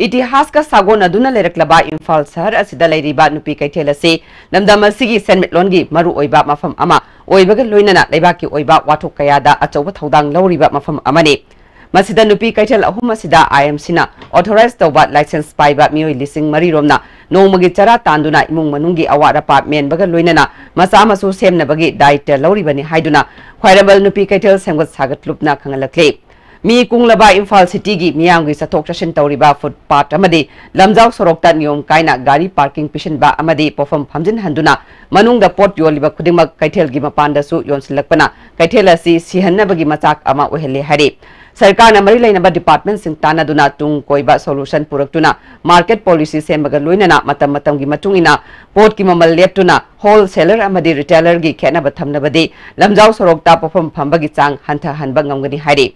ꯏꯇꯤꯍꯥꯁꯀ ꯁꯥꯒꯣꯟꯅꯗꯨꯅ ꯂꯩꯔꯛꯂꯕ ꯏꯝꯐꯥꯜ ꯁꯍꯔ ꯑꯁꯤꯗ ꯂꯩꯔꯤꯕ ꯅꯨꯄꯤ ꯀꯩꯊꯦꯜ ꯑꯁꯤ ꯂꯝꯗꯝ ꯑꯁꯤꯒꯤ ꯁꯦꯟꯃꯤꯠꯂꯣꯟꯒꯤ ꯃꯔꯨ ꯑꯣꯏꯕ ꯃꯐꯝ ꯑꯃ ꯑꯣꯏꯕꯒ ꯂꯣꯏꯅꯅ ꯂꯩꯕꯥꯛꯀꯤ ꯑꯣꯏꯕ ꯋꯥꯊꯣꯛ ꯀꯌꯥꯗ ꯑꯆꯧꯕ ꯊꯧꯗꯥꯡ ꯂꯧꯔꯤꯕ ꯃꯐꯝ ꯑꯃꯅꯤ꯫ ꯃꯁꯤꯗ ꯅꯨꯄꯤ ꯀꯩꯊꯦꯜ ꯑꯍꯨꯝ ꯑꯁꯤꯗ I M Cꯅ authorize ꯇꯧꯕ license ꯄꯥꯏꯕ ꯃꯤꯑꯣꯏ ꯂꯤꯁꯤꯡ ꯃꯔꯤ ꯔꯣꯝꯅ ꯅꯣꯡꯃꯒꯤ ꯆꯔꯥ ꯇꯥꯟꯗꯨꯅ ꯏꯃꯨꯡ ꯃꯅꯨꯡꯒꯤ ꯑꯋꯥꯠ ꯑꯄꯥ ꯃꯦꯟꯕꯒ ꯂꯣꯏꯅꯅ ꯃꯆꯥ ꯃꯁꯨ ꯁꯦꯝꯅꯕꯒꯤ ꯗꯥꯏꯇ ꯂꯧꯔꯤꯕꯅꯤ ꯍꯥꯏꯗꯨꯅ ꯈ꯭ꯋꯥꯏꯔꯝꯕꯟ ꯅꯨꯄꯤ ꯀꯩꯊꯦꯜ ꯁꯦꯝꯒꯠ ꯁꯥꯒꯠ ꯂꯨꯞꯅ ꯈꯪꯍꯜꯂꯛꯂꯤ꯫ ꯃꯤ ꯀꯨꯡꯂꯕ ꯏꯝꯐꯥꯜ ꯁꯤꯇꯤꯒꯤ ꯃꯤꯌꯥꯝꯒꯤ ꯆꯠꯊꯣꯛ ꯆꯠꯁꯤꯟ ꯇꯧꯔꯤꯕ ꯐꯨꯠꯄꯥꯠ ꯑꯃꯗꯤ ꯂꯝꯖꯥꯎ ꯁꯣꯔꯣꯛꯇ ꯅꯤꯌꯣꯝ ꯀꯥꯏꯅ ꯒꯥꯔꯤ ꯄꯥꯔꯀꯤꯡ ꯄꯤꯁꯤꯟꯕ ꯑꯃꯗꯤ ꯄꯣꯠꯐꯝ ꯐꯝꯖꯤꯟꯍꯟꯗꯨꯅ ꯃꯅꯨꯡꯗ ꯄꯣꯠ ꯌꯣꯜꯂꯤꯕ ꯈꯨꯗꯤꯡꯃꯛ ꯀꯩꯊꯦꯜꯒꯤ ꯃꯄꯥꯟꯗꯁꯨ ꯌꯣꯟꯁꯤꯜꯂꯛꯄꯅ ꯀꯩꯊꯦꯜ ꯑꯁꯤ ꯁꯤꯍꯟꯅꯕꯒꯤ ꯃꯆꯥꯛ ꯑꯃ ꯑꯣꯏꯍꯜꯂꯦ ꯍꯥꯏꯔꯤ꯫ ꯁꯔꯀꯥꯔꯅ ꯃꯔꯤ ꯂꯩꯅꯕ departmentꯁꯤꯡ ꯇꯥꯟꯅꯗꯨꯅ ꯇꯨꯡ ꯀꯣꯏꯕ solution ꯄꯨꯔꯛꯇꯨꯅ market policy ꯁꯦꯝꯕꯒ ꯂꯣꯏꯅꯅ ꯃꯇꯝ ꯃꯇꯝꯒꯤ ꯃꯇꯨꯡ ꯏꯟꯅ ꯄꯣꯠꯀꯤ ꯃꯃꯜ ꯂꯦꯞꯇꯨꯅ wholesaler ꯑꯃꯗꯤ retailerꯒꯤ ꯈꯦꯠꯅꯕ ꯊꯝꯅꯕꯗꯤ ꯂꯝꯖꯥꯎ ꯁꯣꯔꯣꯛꯇ ꯄꯣꯠꯐꯝ ꯐꯝꯕꯒꯤ ꯆꯥꯡ ꯍꯟꯊꯍꯟꯕ ꯉꯝꯒꯅꯤ ꯍꯥꯏꯔꯤ꯫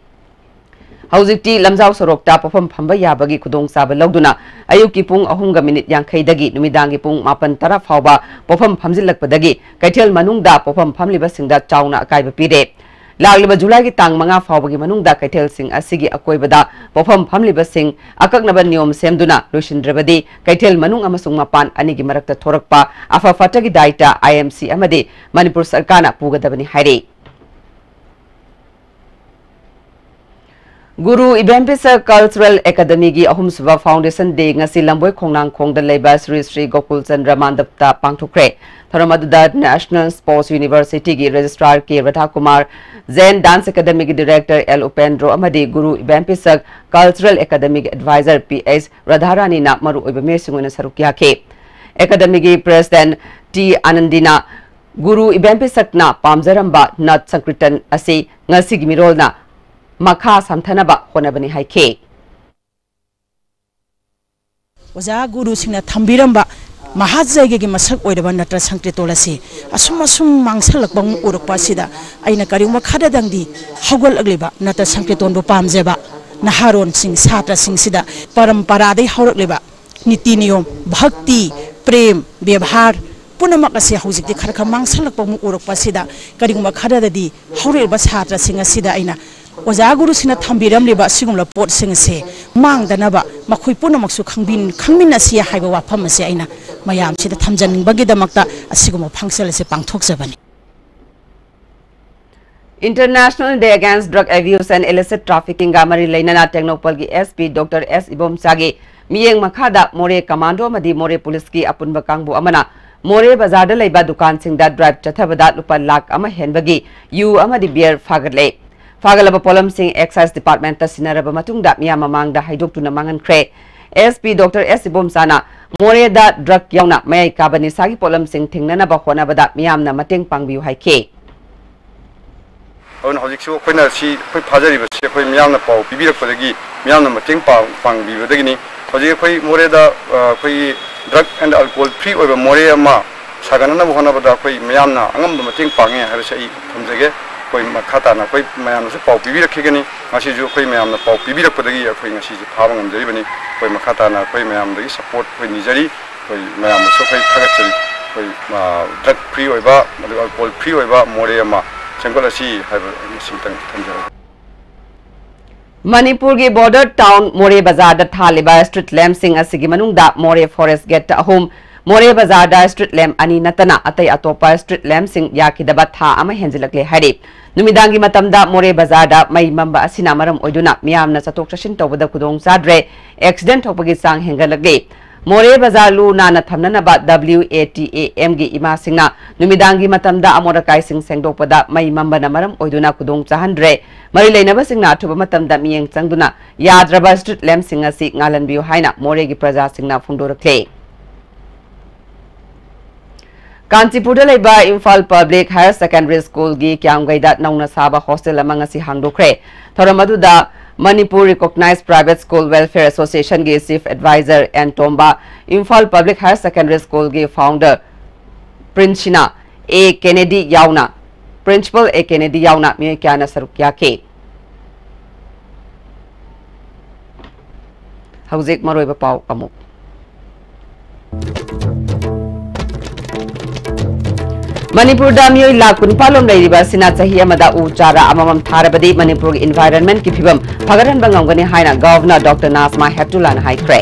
ꯍꯧꯖꯤꯛꯇꯤ ꯂꯝꯖꯥꯎ ꯁꯣꯔꯣꯛꯇ ꯄꯣꯠꯐꯝ ꯐꯝꯕ ꯌꯥꯕꯒꯤ ꯈꯨꯗꯣꯡꯆꯥꯕ ꯂꯧꯗꯨꯅ ꯑꯌꯨꯛꯀꯤ ꯄꯨꯡ ꯑꯍꯨꯝꯒ ꯃꯤꯅꯤꯠ ꯌꯥꯡꯈꯩꯗꯒꯤ ꯅꯨꯃꯤꯗꯥꯡꯒꯤ ꯄꯨꯡ ꯃꯥꯄꯟ ꯇꯔꯥ ꯐꯥꯎꯕ ꯄꯣꯠꯐꯝ ꯐꯝꯖꯤꯜꯂꯛꯄꯗꯒꯤ ꯀꯩꯊꯦꯜ ꯃꯅꯨꯡꯗ ꯄꯣꯠꯐꯝ ꯐꯝꯂꯤꯕꯁꯤꯡꯗ ꯆꯥꯎꯅ ꯑꯀꯥꯏꯕ ꯄꯤꯔꯦ꯫ ꯂꯥꯛꯂꯤꯕ ꯖꯨꯂꯥꯏꯒꯤ ꯇꯥꯡ ꯃꯉꯥ ꯐꯥꯎꯕꯒꯤ ꯃꯅꯨꯡꯗ ꯀꯩꯊꯦꯜꯁꯤꯡ ꯑꯁꯤꯒꯤ ꯑꯀꯣꯏꯕꯗ ꯄꯣꯠꯐꯝ ꯐꯝꯂꯤꯕꯁꯤꯡ ꯑꯀꯛꯅꯕ ꯅꯤꯌꯣꯝ ꯁꯦꯝꯗꯨꯅ ꯂꯣꯏꯁꯤꯟꯗ꯭ꯔꯕꯗꯤ ꯀꯩꯊꯦꯜ ꯃꯅꯨꯡ ꯑꯃꯁꯨꯡ ꯃꯄꯥꯟ ꯑꯅꯤꯒꯤ ꯃꯔꯛꯇ ꯊꯣꯔꯛꯄ ꯑꯐ ꯐꯠꯇꯒꯤ ꯗꯥꯏꯇ I M C ꯑꯃꯗꯤ ꯃꯅꯤꯄꯨꯔ ꯁꯔꯀꯥꯔꯅ ꯄꯨꯒꯗꯕꯅꯤ ꯍꯥꯏꯔꯤ꯫ ꯒꯨꯔꯨ ꯏꯕꯦꯝꯄꯤꯁꯛ ꯀꯜꯆꯔꯦꯜ ꯑꯦꯀꯥꯗꯃꯤꯒꯤ ꯑꯍꯨꯝꯁꯨꯕ ꯐꯥꯎꯟꯗꯦꯁꯟ ꯗꯦ ꯉꯁꯤ ꯂꯝꯕꯣꯏ ꯈꯣꯡꯅꯥꯡꯈꯣꯡꯗ ꯂꯩꯕ ꯁ꯭ꯔꯤ ꯁ꯭ꯔꯤ ꯒꯣꯀꯨꯜ ꯆꯟꯗ꯭ꯔ ꯃꯥꯟꯗꯞꯇ ꯄꯥꯡꯊꯣꯛꯈ꯭ꯔꯦ꯫ ꯊꯧꯔꯝ ꯑꯗꯨꯗ ꯅꯦꯁꯅꯦꯜ ꯁ꯭ꯄꯣꯔꯠꯁ ꯌꯨꯅꯤꯚꯔꯁꯤꯇꯤꯒꯤ ꯔꯦꯖꯤꯁꯇ꯭ꯔꯥꯔ ꯀꯦ ꯔꯥꯙꯥꯀꯨꯃꯥꯔ, ꯖꯦꯟ ꯗꯥꯟꯁ ꯑꯦꯀꯥꯗꯃꯤꯒꯤ ꯗꯤꯔꯦꯛꯇꯔ ꯑꯦꯜ ꯎꯄꯦꯟꯗ꯭ꯔꯣ ꯑꯃꯗꯤ ꯒꯨꯔꯨ ꯏꯕꯦꯝꯄꯤꯁꯛ ꯀꯜꯆꯔꯦꯜ ꯑꯦꯀꯥꯗꯃꯤꯒꯤ ꯑꯦꯗꯚꯥꯏꯖꯔ ꯄꯤ ꯑꯩꯆ ꯔꯥꯙꯥꯔꯥꯅꯤꯅ ꯃꯔꯨꯑꯣꯏꯕ ꯃꯤꯑꯣꯏꯁꯤꯡ ꯑꯣꯏꯅ ꯁꯔꯨꯛ ꯌꯥꯈꯤ꯫ ꯑꯦꯀꯥꯗꯃꯤꯒꯤ ꯄ꯭ꯔꯦꯁꯤꯗꯦꯟꯠ ꯇꯤ ꯑꯥꯅꯟꯗꯤꯅ ꯒꯨꯔꯨ ꯏꯕꯦꯝꯄꯤꯁꯛꯅ ꯄꯥꯝꯖꯔꯝꯕ ꯅꯥꯠ ꯁꯪꯀꯤꯔꯇꯟ ꯑꯁꯤ ꯉꯁꯤꯒꯤ ꯃꯤꯔꯣꯜꯅ ꯃꯈꯥ ꯁꯝꯊꯅꯕ ꯍꯣꯠꯅꯕꯅꯤ ꯍꯥꯏꯈꯤ꯫ ꯑꯣꯖꯥ ꯒꯨꯔꯨꯁꯤꯡꯅ ꯊꯝꯕꯤꯔꯝꯕ ꯃꯍꯥꯖꯩꯒꯒꯤ ꯃꯁꯛ ꯑꯣꯏꯔꯕ ꯅꯠꯇ꯭ꯔ ꯁꯪꯀ꯭ꯔꯤꯇꯣꯜ ꯑꯁꯤ ꯑꯁꯨꯝ ꯑꯁꯨꯝ ꯃꯥꯡꯁꯜꯂꯛꯄ ꯑꯃ ꯎꯔꯛꯄ ꯑꯁꯤꯗ ꯑꯩꯅ ꯀꯔꯤꯒꯨꯝꯕ ꯈꯔꯗꯪꯗꯤ ꯍꯧꯒꯠꯂꯛꯂꯤꯕ ꯅꯠꯇ꯭ꯔ ꯁꯪꯀ꯭ꯔꯤꯇꯣꯟꯕꯨ ꯄꯥꯝꯖꯕ ꯅꯍꯥꯔꯣꯟꯁꯤꯡ, ꯁꯥꯇ꯭ꯔꯁꯤꯡꯁꯤꯗ ꯄꯔꯝꯄꯔꯥꯗꯒꯤ ꯍꯧꯔꯛꯂꯤꯕ ꯅꯤꯇꯤ ꯅꯤꯌꯣꯝ, ꯚꯛꯇꯤ, ꯄ꯭ꯔꯦꯝ, ꯕꯦꯕꯍꯥꯔ ꯄꯨꯝꯅꯃꯛ ꯑꯁꯤ ꯍꯧꯖꯤꯛꯇꯤ ꯈꯔ ꯈꯔ ꯃꯥꯡꯁꯜꯂꯛꯄ ꯑꯃ ꯎꯔꯛꯄ ꯑꯁꯤꯗ ꯀꯔꯤꯒꯨꯝꯕ ꯈꯔꯗꯗꯤ ꯍꯧꯔꯛꯂꯤꯕ ꯁꯥꯇ꯭ꯔꯁꯤꯡ ꯑꯁꯤꯗ ꯑꯩꯅ ꯑꯣꯖꯥ ꯒꯨꯔꯨꯁꯤꯡꯅ ꯊꯝꯕꯤꯔꯝꯂꯤꯕ ꯑꯁꯤꯒꯨꯝꯂꯕ ꯄꯣꯠꯁꯤꯡ ꯑꯁꯦ ꯃꯥꯡꯗꯅꯕ ꯃꯈꯣꯏ ꯄꯨꯝꯅꯃꯛꯁꯨ ꯈꯪꯕꯤ-, ꯈꯪꯃꯤꯟꯅꯁꯤ ꯍꯥꯏꯕ ꯋꯥꯐꯝ ꯑꯁꯦ ꯑꯩꯅ ꯃꯌꯥꯝꯁꯤꯗ ꯊꯝꯖꯅꯤꯡꯕꯒꯤꯗꯃꯛꯇ ꯑꯁꯤꯒꯨꯝꯕ function ꯑꯁꯦ ꯄꯥꯡꯊꯣꯛꯆꯕꯅꯤ꯫ International Day Against Drug Abuse and Illicit Traffickingꯒ ꯃꯔꯤ ꯂꯩꯅꯅ ꯇꯦꯡꯅꯧꯄꯜꯒꯤ SP Doctor S ꯏꯕꯣꯝꯆꯥꯒꯤ ꯃꯤꯠꯌꯦꯡ ꯃꯈꯥꯗ ꯃꯣꯔꯦ ꯀꯃꯥꯟꯗꯣ ꯑꯃꯗꯤ ꯃꯣꯔꯦ ꯄꯨꯂꯤꯁꯀꯤ ꯑꯄꯨꯟꯕ ꯀꯥꯡꯕꯨ ꯑꯃꯅ ꯃꯣꯔꯦ ꯕꯖꯥꯔꯗ ꯂꯩꯕ ꯗꯨꯀꯥꯟꯁꯤꯡꯗ drive ꯆꯠꯊꯕꯗ ꯂꯨꯄꯥ ꯂꯥꯈ ꯑꯃ ꯍꯦꯟꯕꯒꯤ ꯌꯨ ꯑꯃꯗꯤ beer ꯐꯥꯒꯠꯂꯦ꯫ ꯐꯥꯒꯠꯂꯕ ꯄꯣꯠꯂꯝꯁꯤꯡ Excise Departmentꯇ ꯁꯤꯟꯅꯔꯕ ꯃꯇꯨꯡꯗ ꯃꯤꯌꯥꯝ ꯃꯃꯥꯡꯗ ꯍꯥꯏꯗꯣꯛꯇꯨꯅ ꯃꯥꯡꯍꯟꯈ꯭ꯔꯦ꯫ SP Doctor S ꯏꯕꯣꯝꯆꯥꯅ ꯃꯣꯔꯦꯗ drug ꯌꯥꯎꯅ ꯃꯌꯥꯏ ꯀꯥꯕ ꯅꯤꯁꯥꯒꯤ ꯄꯣꯠꯂꯝꯁꯤꯡ ꯊꯤꯡꯅꯅꯕ ꯍꯣꯠꯅꯕꯗ ꯃꯤꯌꯥꯝꯅ ꯃꯇꯦꯡ ꯄꯥꯡꯕꯤꯌꯨ ꯍꯥꯏꯈꯤ꯫ ꯑꯗꯨꯅ ꯍꯧꯖꯤꯛꯁꯨ ꯑꯩꯈꯣꯏꯅ ꯁꯤ ꯑꯩꯈꯣꯏ ꯐꯥꯖꯔꯤꯕꯁꯤ ꯑꯩꯈꯣꯏ ꯃꯤꯌꯥꯝꯅ ꯄꯥꯎ ꯄꯤꯕꯤꯔꯛꯄꯗꯒꯤ, ꯃꯤꯌꯥꯝꯅ ꯃꯇꯦꯡ ꯄꯥꯡ-, ꯄꯥꯡꯕꯤꯕꯗꯒꯤꯅꯤ꯫ ꯍꯧꯖꯤꯛ ꯑꯩꯈꯣꯏ ꯃꯣꯔꯦꯗ, ꯑ, ꯑꯩꯈꯣꯏꯒꯤ drug and alcohol free ꯑꯣꯏꯕ ꯃꯣꯔꯦ ꯑꯃ ꯁꯥꯒꯠꯅꯅꯕ ꯍꯣꯠꯅꯕꯗ ꯑꯩꯈꯣꯏ ꯃꯌꯥꯝꯅ ꯑꯉꯝꯕ ꯃꯇꯦꯡ ꯄꯥꯡꯉꯦ ꯍꯥꯏꯕꯁꯤ ꯑꯩ ꯊꯝꯖꯒꯦ꯫ ꯑꯩꯈꯣꯏ ꯃꯈꯥ ꯇꯥꯅ ꯑꯩꯈꯣꯏ ꯃꯌꯥꯝꯅꯁꯨ ꯄꯥꯎ ꯄꯤꯕꯤꯔꯛꯈꯤꯒꯅꯤ꯫ ꯉꯁꯤꯁꯨ ꯑꯩꯈꯣꯏ ꯃꯌꯥꯝꯅ ꯄꯥꯎ ꯄꯤꯕꯤꯔꯛꯄꯗꯒꯤ ꯑꯩꯈꯣꯏ ꯉꯁꯤꯁꯦ ꯐꯥꯕ ꯉꯝꯖꯔꯤꯕꯅꯤ꯫ ꯑꯩꯈꯣꯏ ꯃꯈꯥ ꯇꯥꯅ ꯑꯩꯈꯣꯏ ꯃꯌꯥꯝꯗꯒꯤ support ꯑꯩꯈꯣꯏ ꯅꯤꯖꯔꯤ꯫ ꯑꯩꯈꯣꯏ ꯃꯌꯥꯝꯅꯁꯨ ꯑꯩꯈꯣꯏ ꯊꯥꯒꯠꯆꯔꯤ꯫ ꯑꯩꯈꯣꯏ, ꯑ, drug free ꯑꯣꯏꯕ, ꯑꯗꯨꯒ alcohol free ꯑꯣꯏꯕ ꯃꯣꯔꯦ ꯑꯃ ꯁꯦꯝꯒꯠꯂꯁꯤ ꯍꯥꯏꯕ ꯃꯁꯤꯇꯪ ꯊꯝꯖꯔꯒꯦ꯫ ꯃꯅꯤꯄꯨꯔꯒꯤ border town ꯃꯣꯔꯦ ꯕꯖꯥꯔꯗ ꯊꯥꯜꯂꯤꯕ street lampꯁꯤꯡ ꯑꯁꯤꯒꯤ ꯃꯅꯨꯡꯗ ꯃꯣꯔꯦ forest gateꯇ ꯑꯍꯨꯝ, ꯃꯣꯔꯦ ꯕꯖꯥꯔꯗ ꯁ꯭ꯇ꯭ꯔꯤꯠ ꯂꯦꯝꯞ ꯑꯅꯤ ꯅꯠꯇꯅ ꯑꯇꯩ ꯑꯇꯣꯞꯄ ꯁ꯭ꯇ꯭ꯔꯤꯠ ꯂꯦꯝꯞꯁꯤꯡ ꯌꯥꯈꯤꯗꯕ ꯊꯥ ꯑꯃ ꯍꯦꯟꯖꯤꯜꯂꯛꯂꯦ ꯍꯥꯏꯔꯤ꯫ ꯅꯨꯃꯤꯗꯥꯡꯒꯤ ꯃꯇꯝꯗ ꯃꯣꯔꯦ ꯕꯖꯥꯔꯗ ꯃꯩ ꯃꯝꯕ ꯑꯁꯤꯅ ꯃꯔꯝ ꯑꯣꯏꯗꯨꯅ ꯃꯤꯌꯥꯝꯅ ꯆꯠꯊꯣꯛ ꯆꯠꯁꯤꯟ ꯇꯧꯕꯗ ꯈꯨꯗꯣꯡ ꯆꯥꯗ꯭ꯔꯦ꯫ ꯑꯦꯛꯁꯤꯗꯦꯟꯠ ꯊꯣꯛꯄꯒꯤ ꯆꯥꯡ ꯍꯦꯟꯒꯠꯂꯛꯂꯤ꯫ ꯃꯣꯔꯦ ꯕꯖꯥꯔ ꯂꯨ ꯅꯥꯟꯅ ꯊꯝꯅꯅꯕ W A T A M ꯒꯤ ꯏꯃꯥꯁꯤꯡꯅ ꯅꯨꯃꯤꯗꯥꯡꯒꯤ ꯃꯇꯝꯗ ꯑꯃꯣꯠ ꯑꯀꯥꯏꯁꯤꯡ ꯁꯦꯡꯗꯣꯛꯄꯗ ꯃꯩ ꯃꯝꯕꯅ ꯃꯔꯝ ꯑꯣꯏꯗꯨꯅ ꯈꯨꯗꯣꯡ ꯆꯥꯍꯟꯗ꯭ꯔꯦ꯫ ꯃꯔꯤ ꯂꯩꯅꯕꯁꯤꯡꯅ ꯑꯊꯨꯕ ꯃꯇꯝꯗ ꯃꯤꯠꯌꯦꯡ ꯆꯪꯗꯨꯅ ꯌꯥꯗ꯭ꯔꯕ ꯁ꯭ꯇ꯭ꯔꯤꯠ ꯂꯦꯝꯞꯁꯤꯡ ꯑꯁꯤ ꯉꯥꯜꯍꯟꯕꯤꯌꯨ ꯍꯥꯏꯅ ꯃꯣꯔꯦꯒꯤ ꯄ꯭ꯔꯖꯥꯁꯤꯡꯅ ꯐꯣꯡꯗꯣꯔꯛꯂꯦ꯫ ꯀꯥꯟꯆꯤꯄꯨꯔꯗ ꯂꯩꯕ ꯏꯝꯐꯥꯜ ꯄꯕ꯭ꯂꯤꯛ ꯍꯥꯌꯔ ꯁꯦꯀꯦꯟꯗꯔꯤ ꯁ꯭ꯀꯨꯜꯒꯤ ꯀ꯭ꯌꯥꯝꯒꯩꯗ ꯅꯧꯅ ꯁꯥꯕ ꯍꯣꯁꯇꯦꯜ ꯑꯃ ꯉꯁꯤ ꯍꯥꯡꯗꯣꯛꯈ꯭ꯔꯦ꯫ ꯊꯧꯔꯝ ꯑꯗꯨꯗ Manipur recognise private school welfare ꯑꯦꯁꯣꯁꯤꯌꯦꯁꯟꯒꯤ chief adviser N Tomba, Imphal public higher secondary ꯁ꯭ꯀꯨꯜꯒꯤ ꯐꯥꯎꯟꯗꯔ ꯄ꯭ꯔꯤꯟꯁꯤꯅꯥ ꯑꯦ ꯀꯦꯅꯦꯗꯤ ꯌꯥꯎꯅ, ꯄ꯭ꯔꯤꯟꯁꯤꯄꯜ ꯑꯦ ꯀꯦꯅꯦꯗꯤ ꯌꯥꯎꯅ ꯃꯤꯑꯣꯏ ꯀꯌꯥꯅ ꯁꯔꯨꯛ ꯌꯥꯈꯤ꯫ ꯍꯧꯖꯤꯛ ꯃꯔꯨꯑꯣꯏꯕ ꯄꯥꯎ ꯑꯃꯨꯛ꯫ ꯃꯅꯤꯄꯨꯔꯗ ꯃꯤꯑꯣꯏ ꯂꯥꯈ ꯀꯨꯟꯅꯤꯄꯥꯟ ꯂꯣꯝ ꯂꯩꯔꯤꯕ ꯑꯁꯤꯅ ꯆꯍꯤ ꯑꯃꯗ ꯎ ꯆꯥꯔꯥ ꯑꯃꯃꯝ ꯊꯥꯔꯕꯗꯤ ꯃꯅꯤꯄꯨꯔꯒꯤ ꯏꯟꯚꯥꯏꯔꯟꯃꯦꯟꯠꯀꯤ ꯐꯤꯕꯝ ꯐꯒꯠꯍꯟꯕ ꯉꯝꯒꯅꯤ ꯍꯥꯏꯅ ꯒꯚꯔꯅꯔ ꯗꯣꯛꯇꯔ ꯅꯥꯖꯃꯥ ꯍꯦꯞꯇꯨꯂꯥꯅ ꯍꯥꯏꯈ꯭ꯔꯦ꯫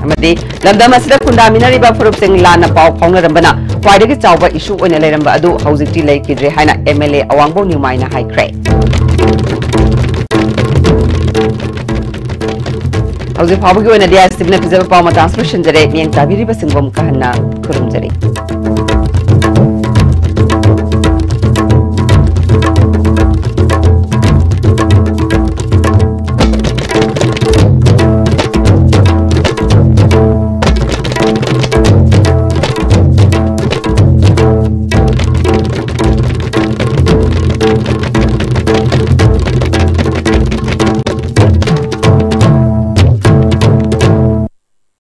ꯑꯃꯗꯤ ꯂꯝꯗꯝ ꯑꯁꯤꯗ ꯈꯨꯟꯗꯥꯃꯤꯟꯅꯔꯤꯕ ꯐꯨꯔꯨꯞꯁꯤꯡ ꯂꯥꯟꯅ ꯄꯥꯎ ꯐꯥꯎꯅꯔꯝꯕꯅ ꯈ꯭ꯋꯥꯏꯗꯒꯤ ꯆꯥꯎꯕ ꯏꯁꯨ ꯑꯣꯏꯅ ꯂꯩꯔꯝꯕ ꯑꯗꯨ ꯍꯧꯖꯤꯛꯇꯤ ꯂꯩꯈꯤꯗ꯭ꯔꯦ ꯍꯥꯏꯅ M L A ꯑꯋꯥꯡꯕꯧ ꯅ꯭ꯌꯨꯃꯥꯏꯅ ꯍꯥꯏꯈ꯭ꯔꯦ꯫ ꯍꯧꯖꯤꯛ ꯐꯥꯎꯕꯒꯤ ꯑꯣꯏꯅꯗꯤ ISTVꯅ ꯄꯤꯖꯕ ꯄꯥꯎ ꯃꯇꯥꯡ ꯑꯁꯤꯗ ꯂꯣꯏꯁꯤꯟꯖꯔꯦ꯫ ꯃꯤꯠꯌꯦꯡ ꯇꯥꯕꯤꯔꯤꯕꯁꯤꯡꯕꯨ ꯑꯃꯨꯛꯀ ꯍꯟꯅ ꯈꯨꯔꯨꯝꯖꯔꯤ꯫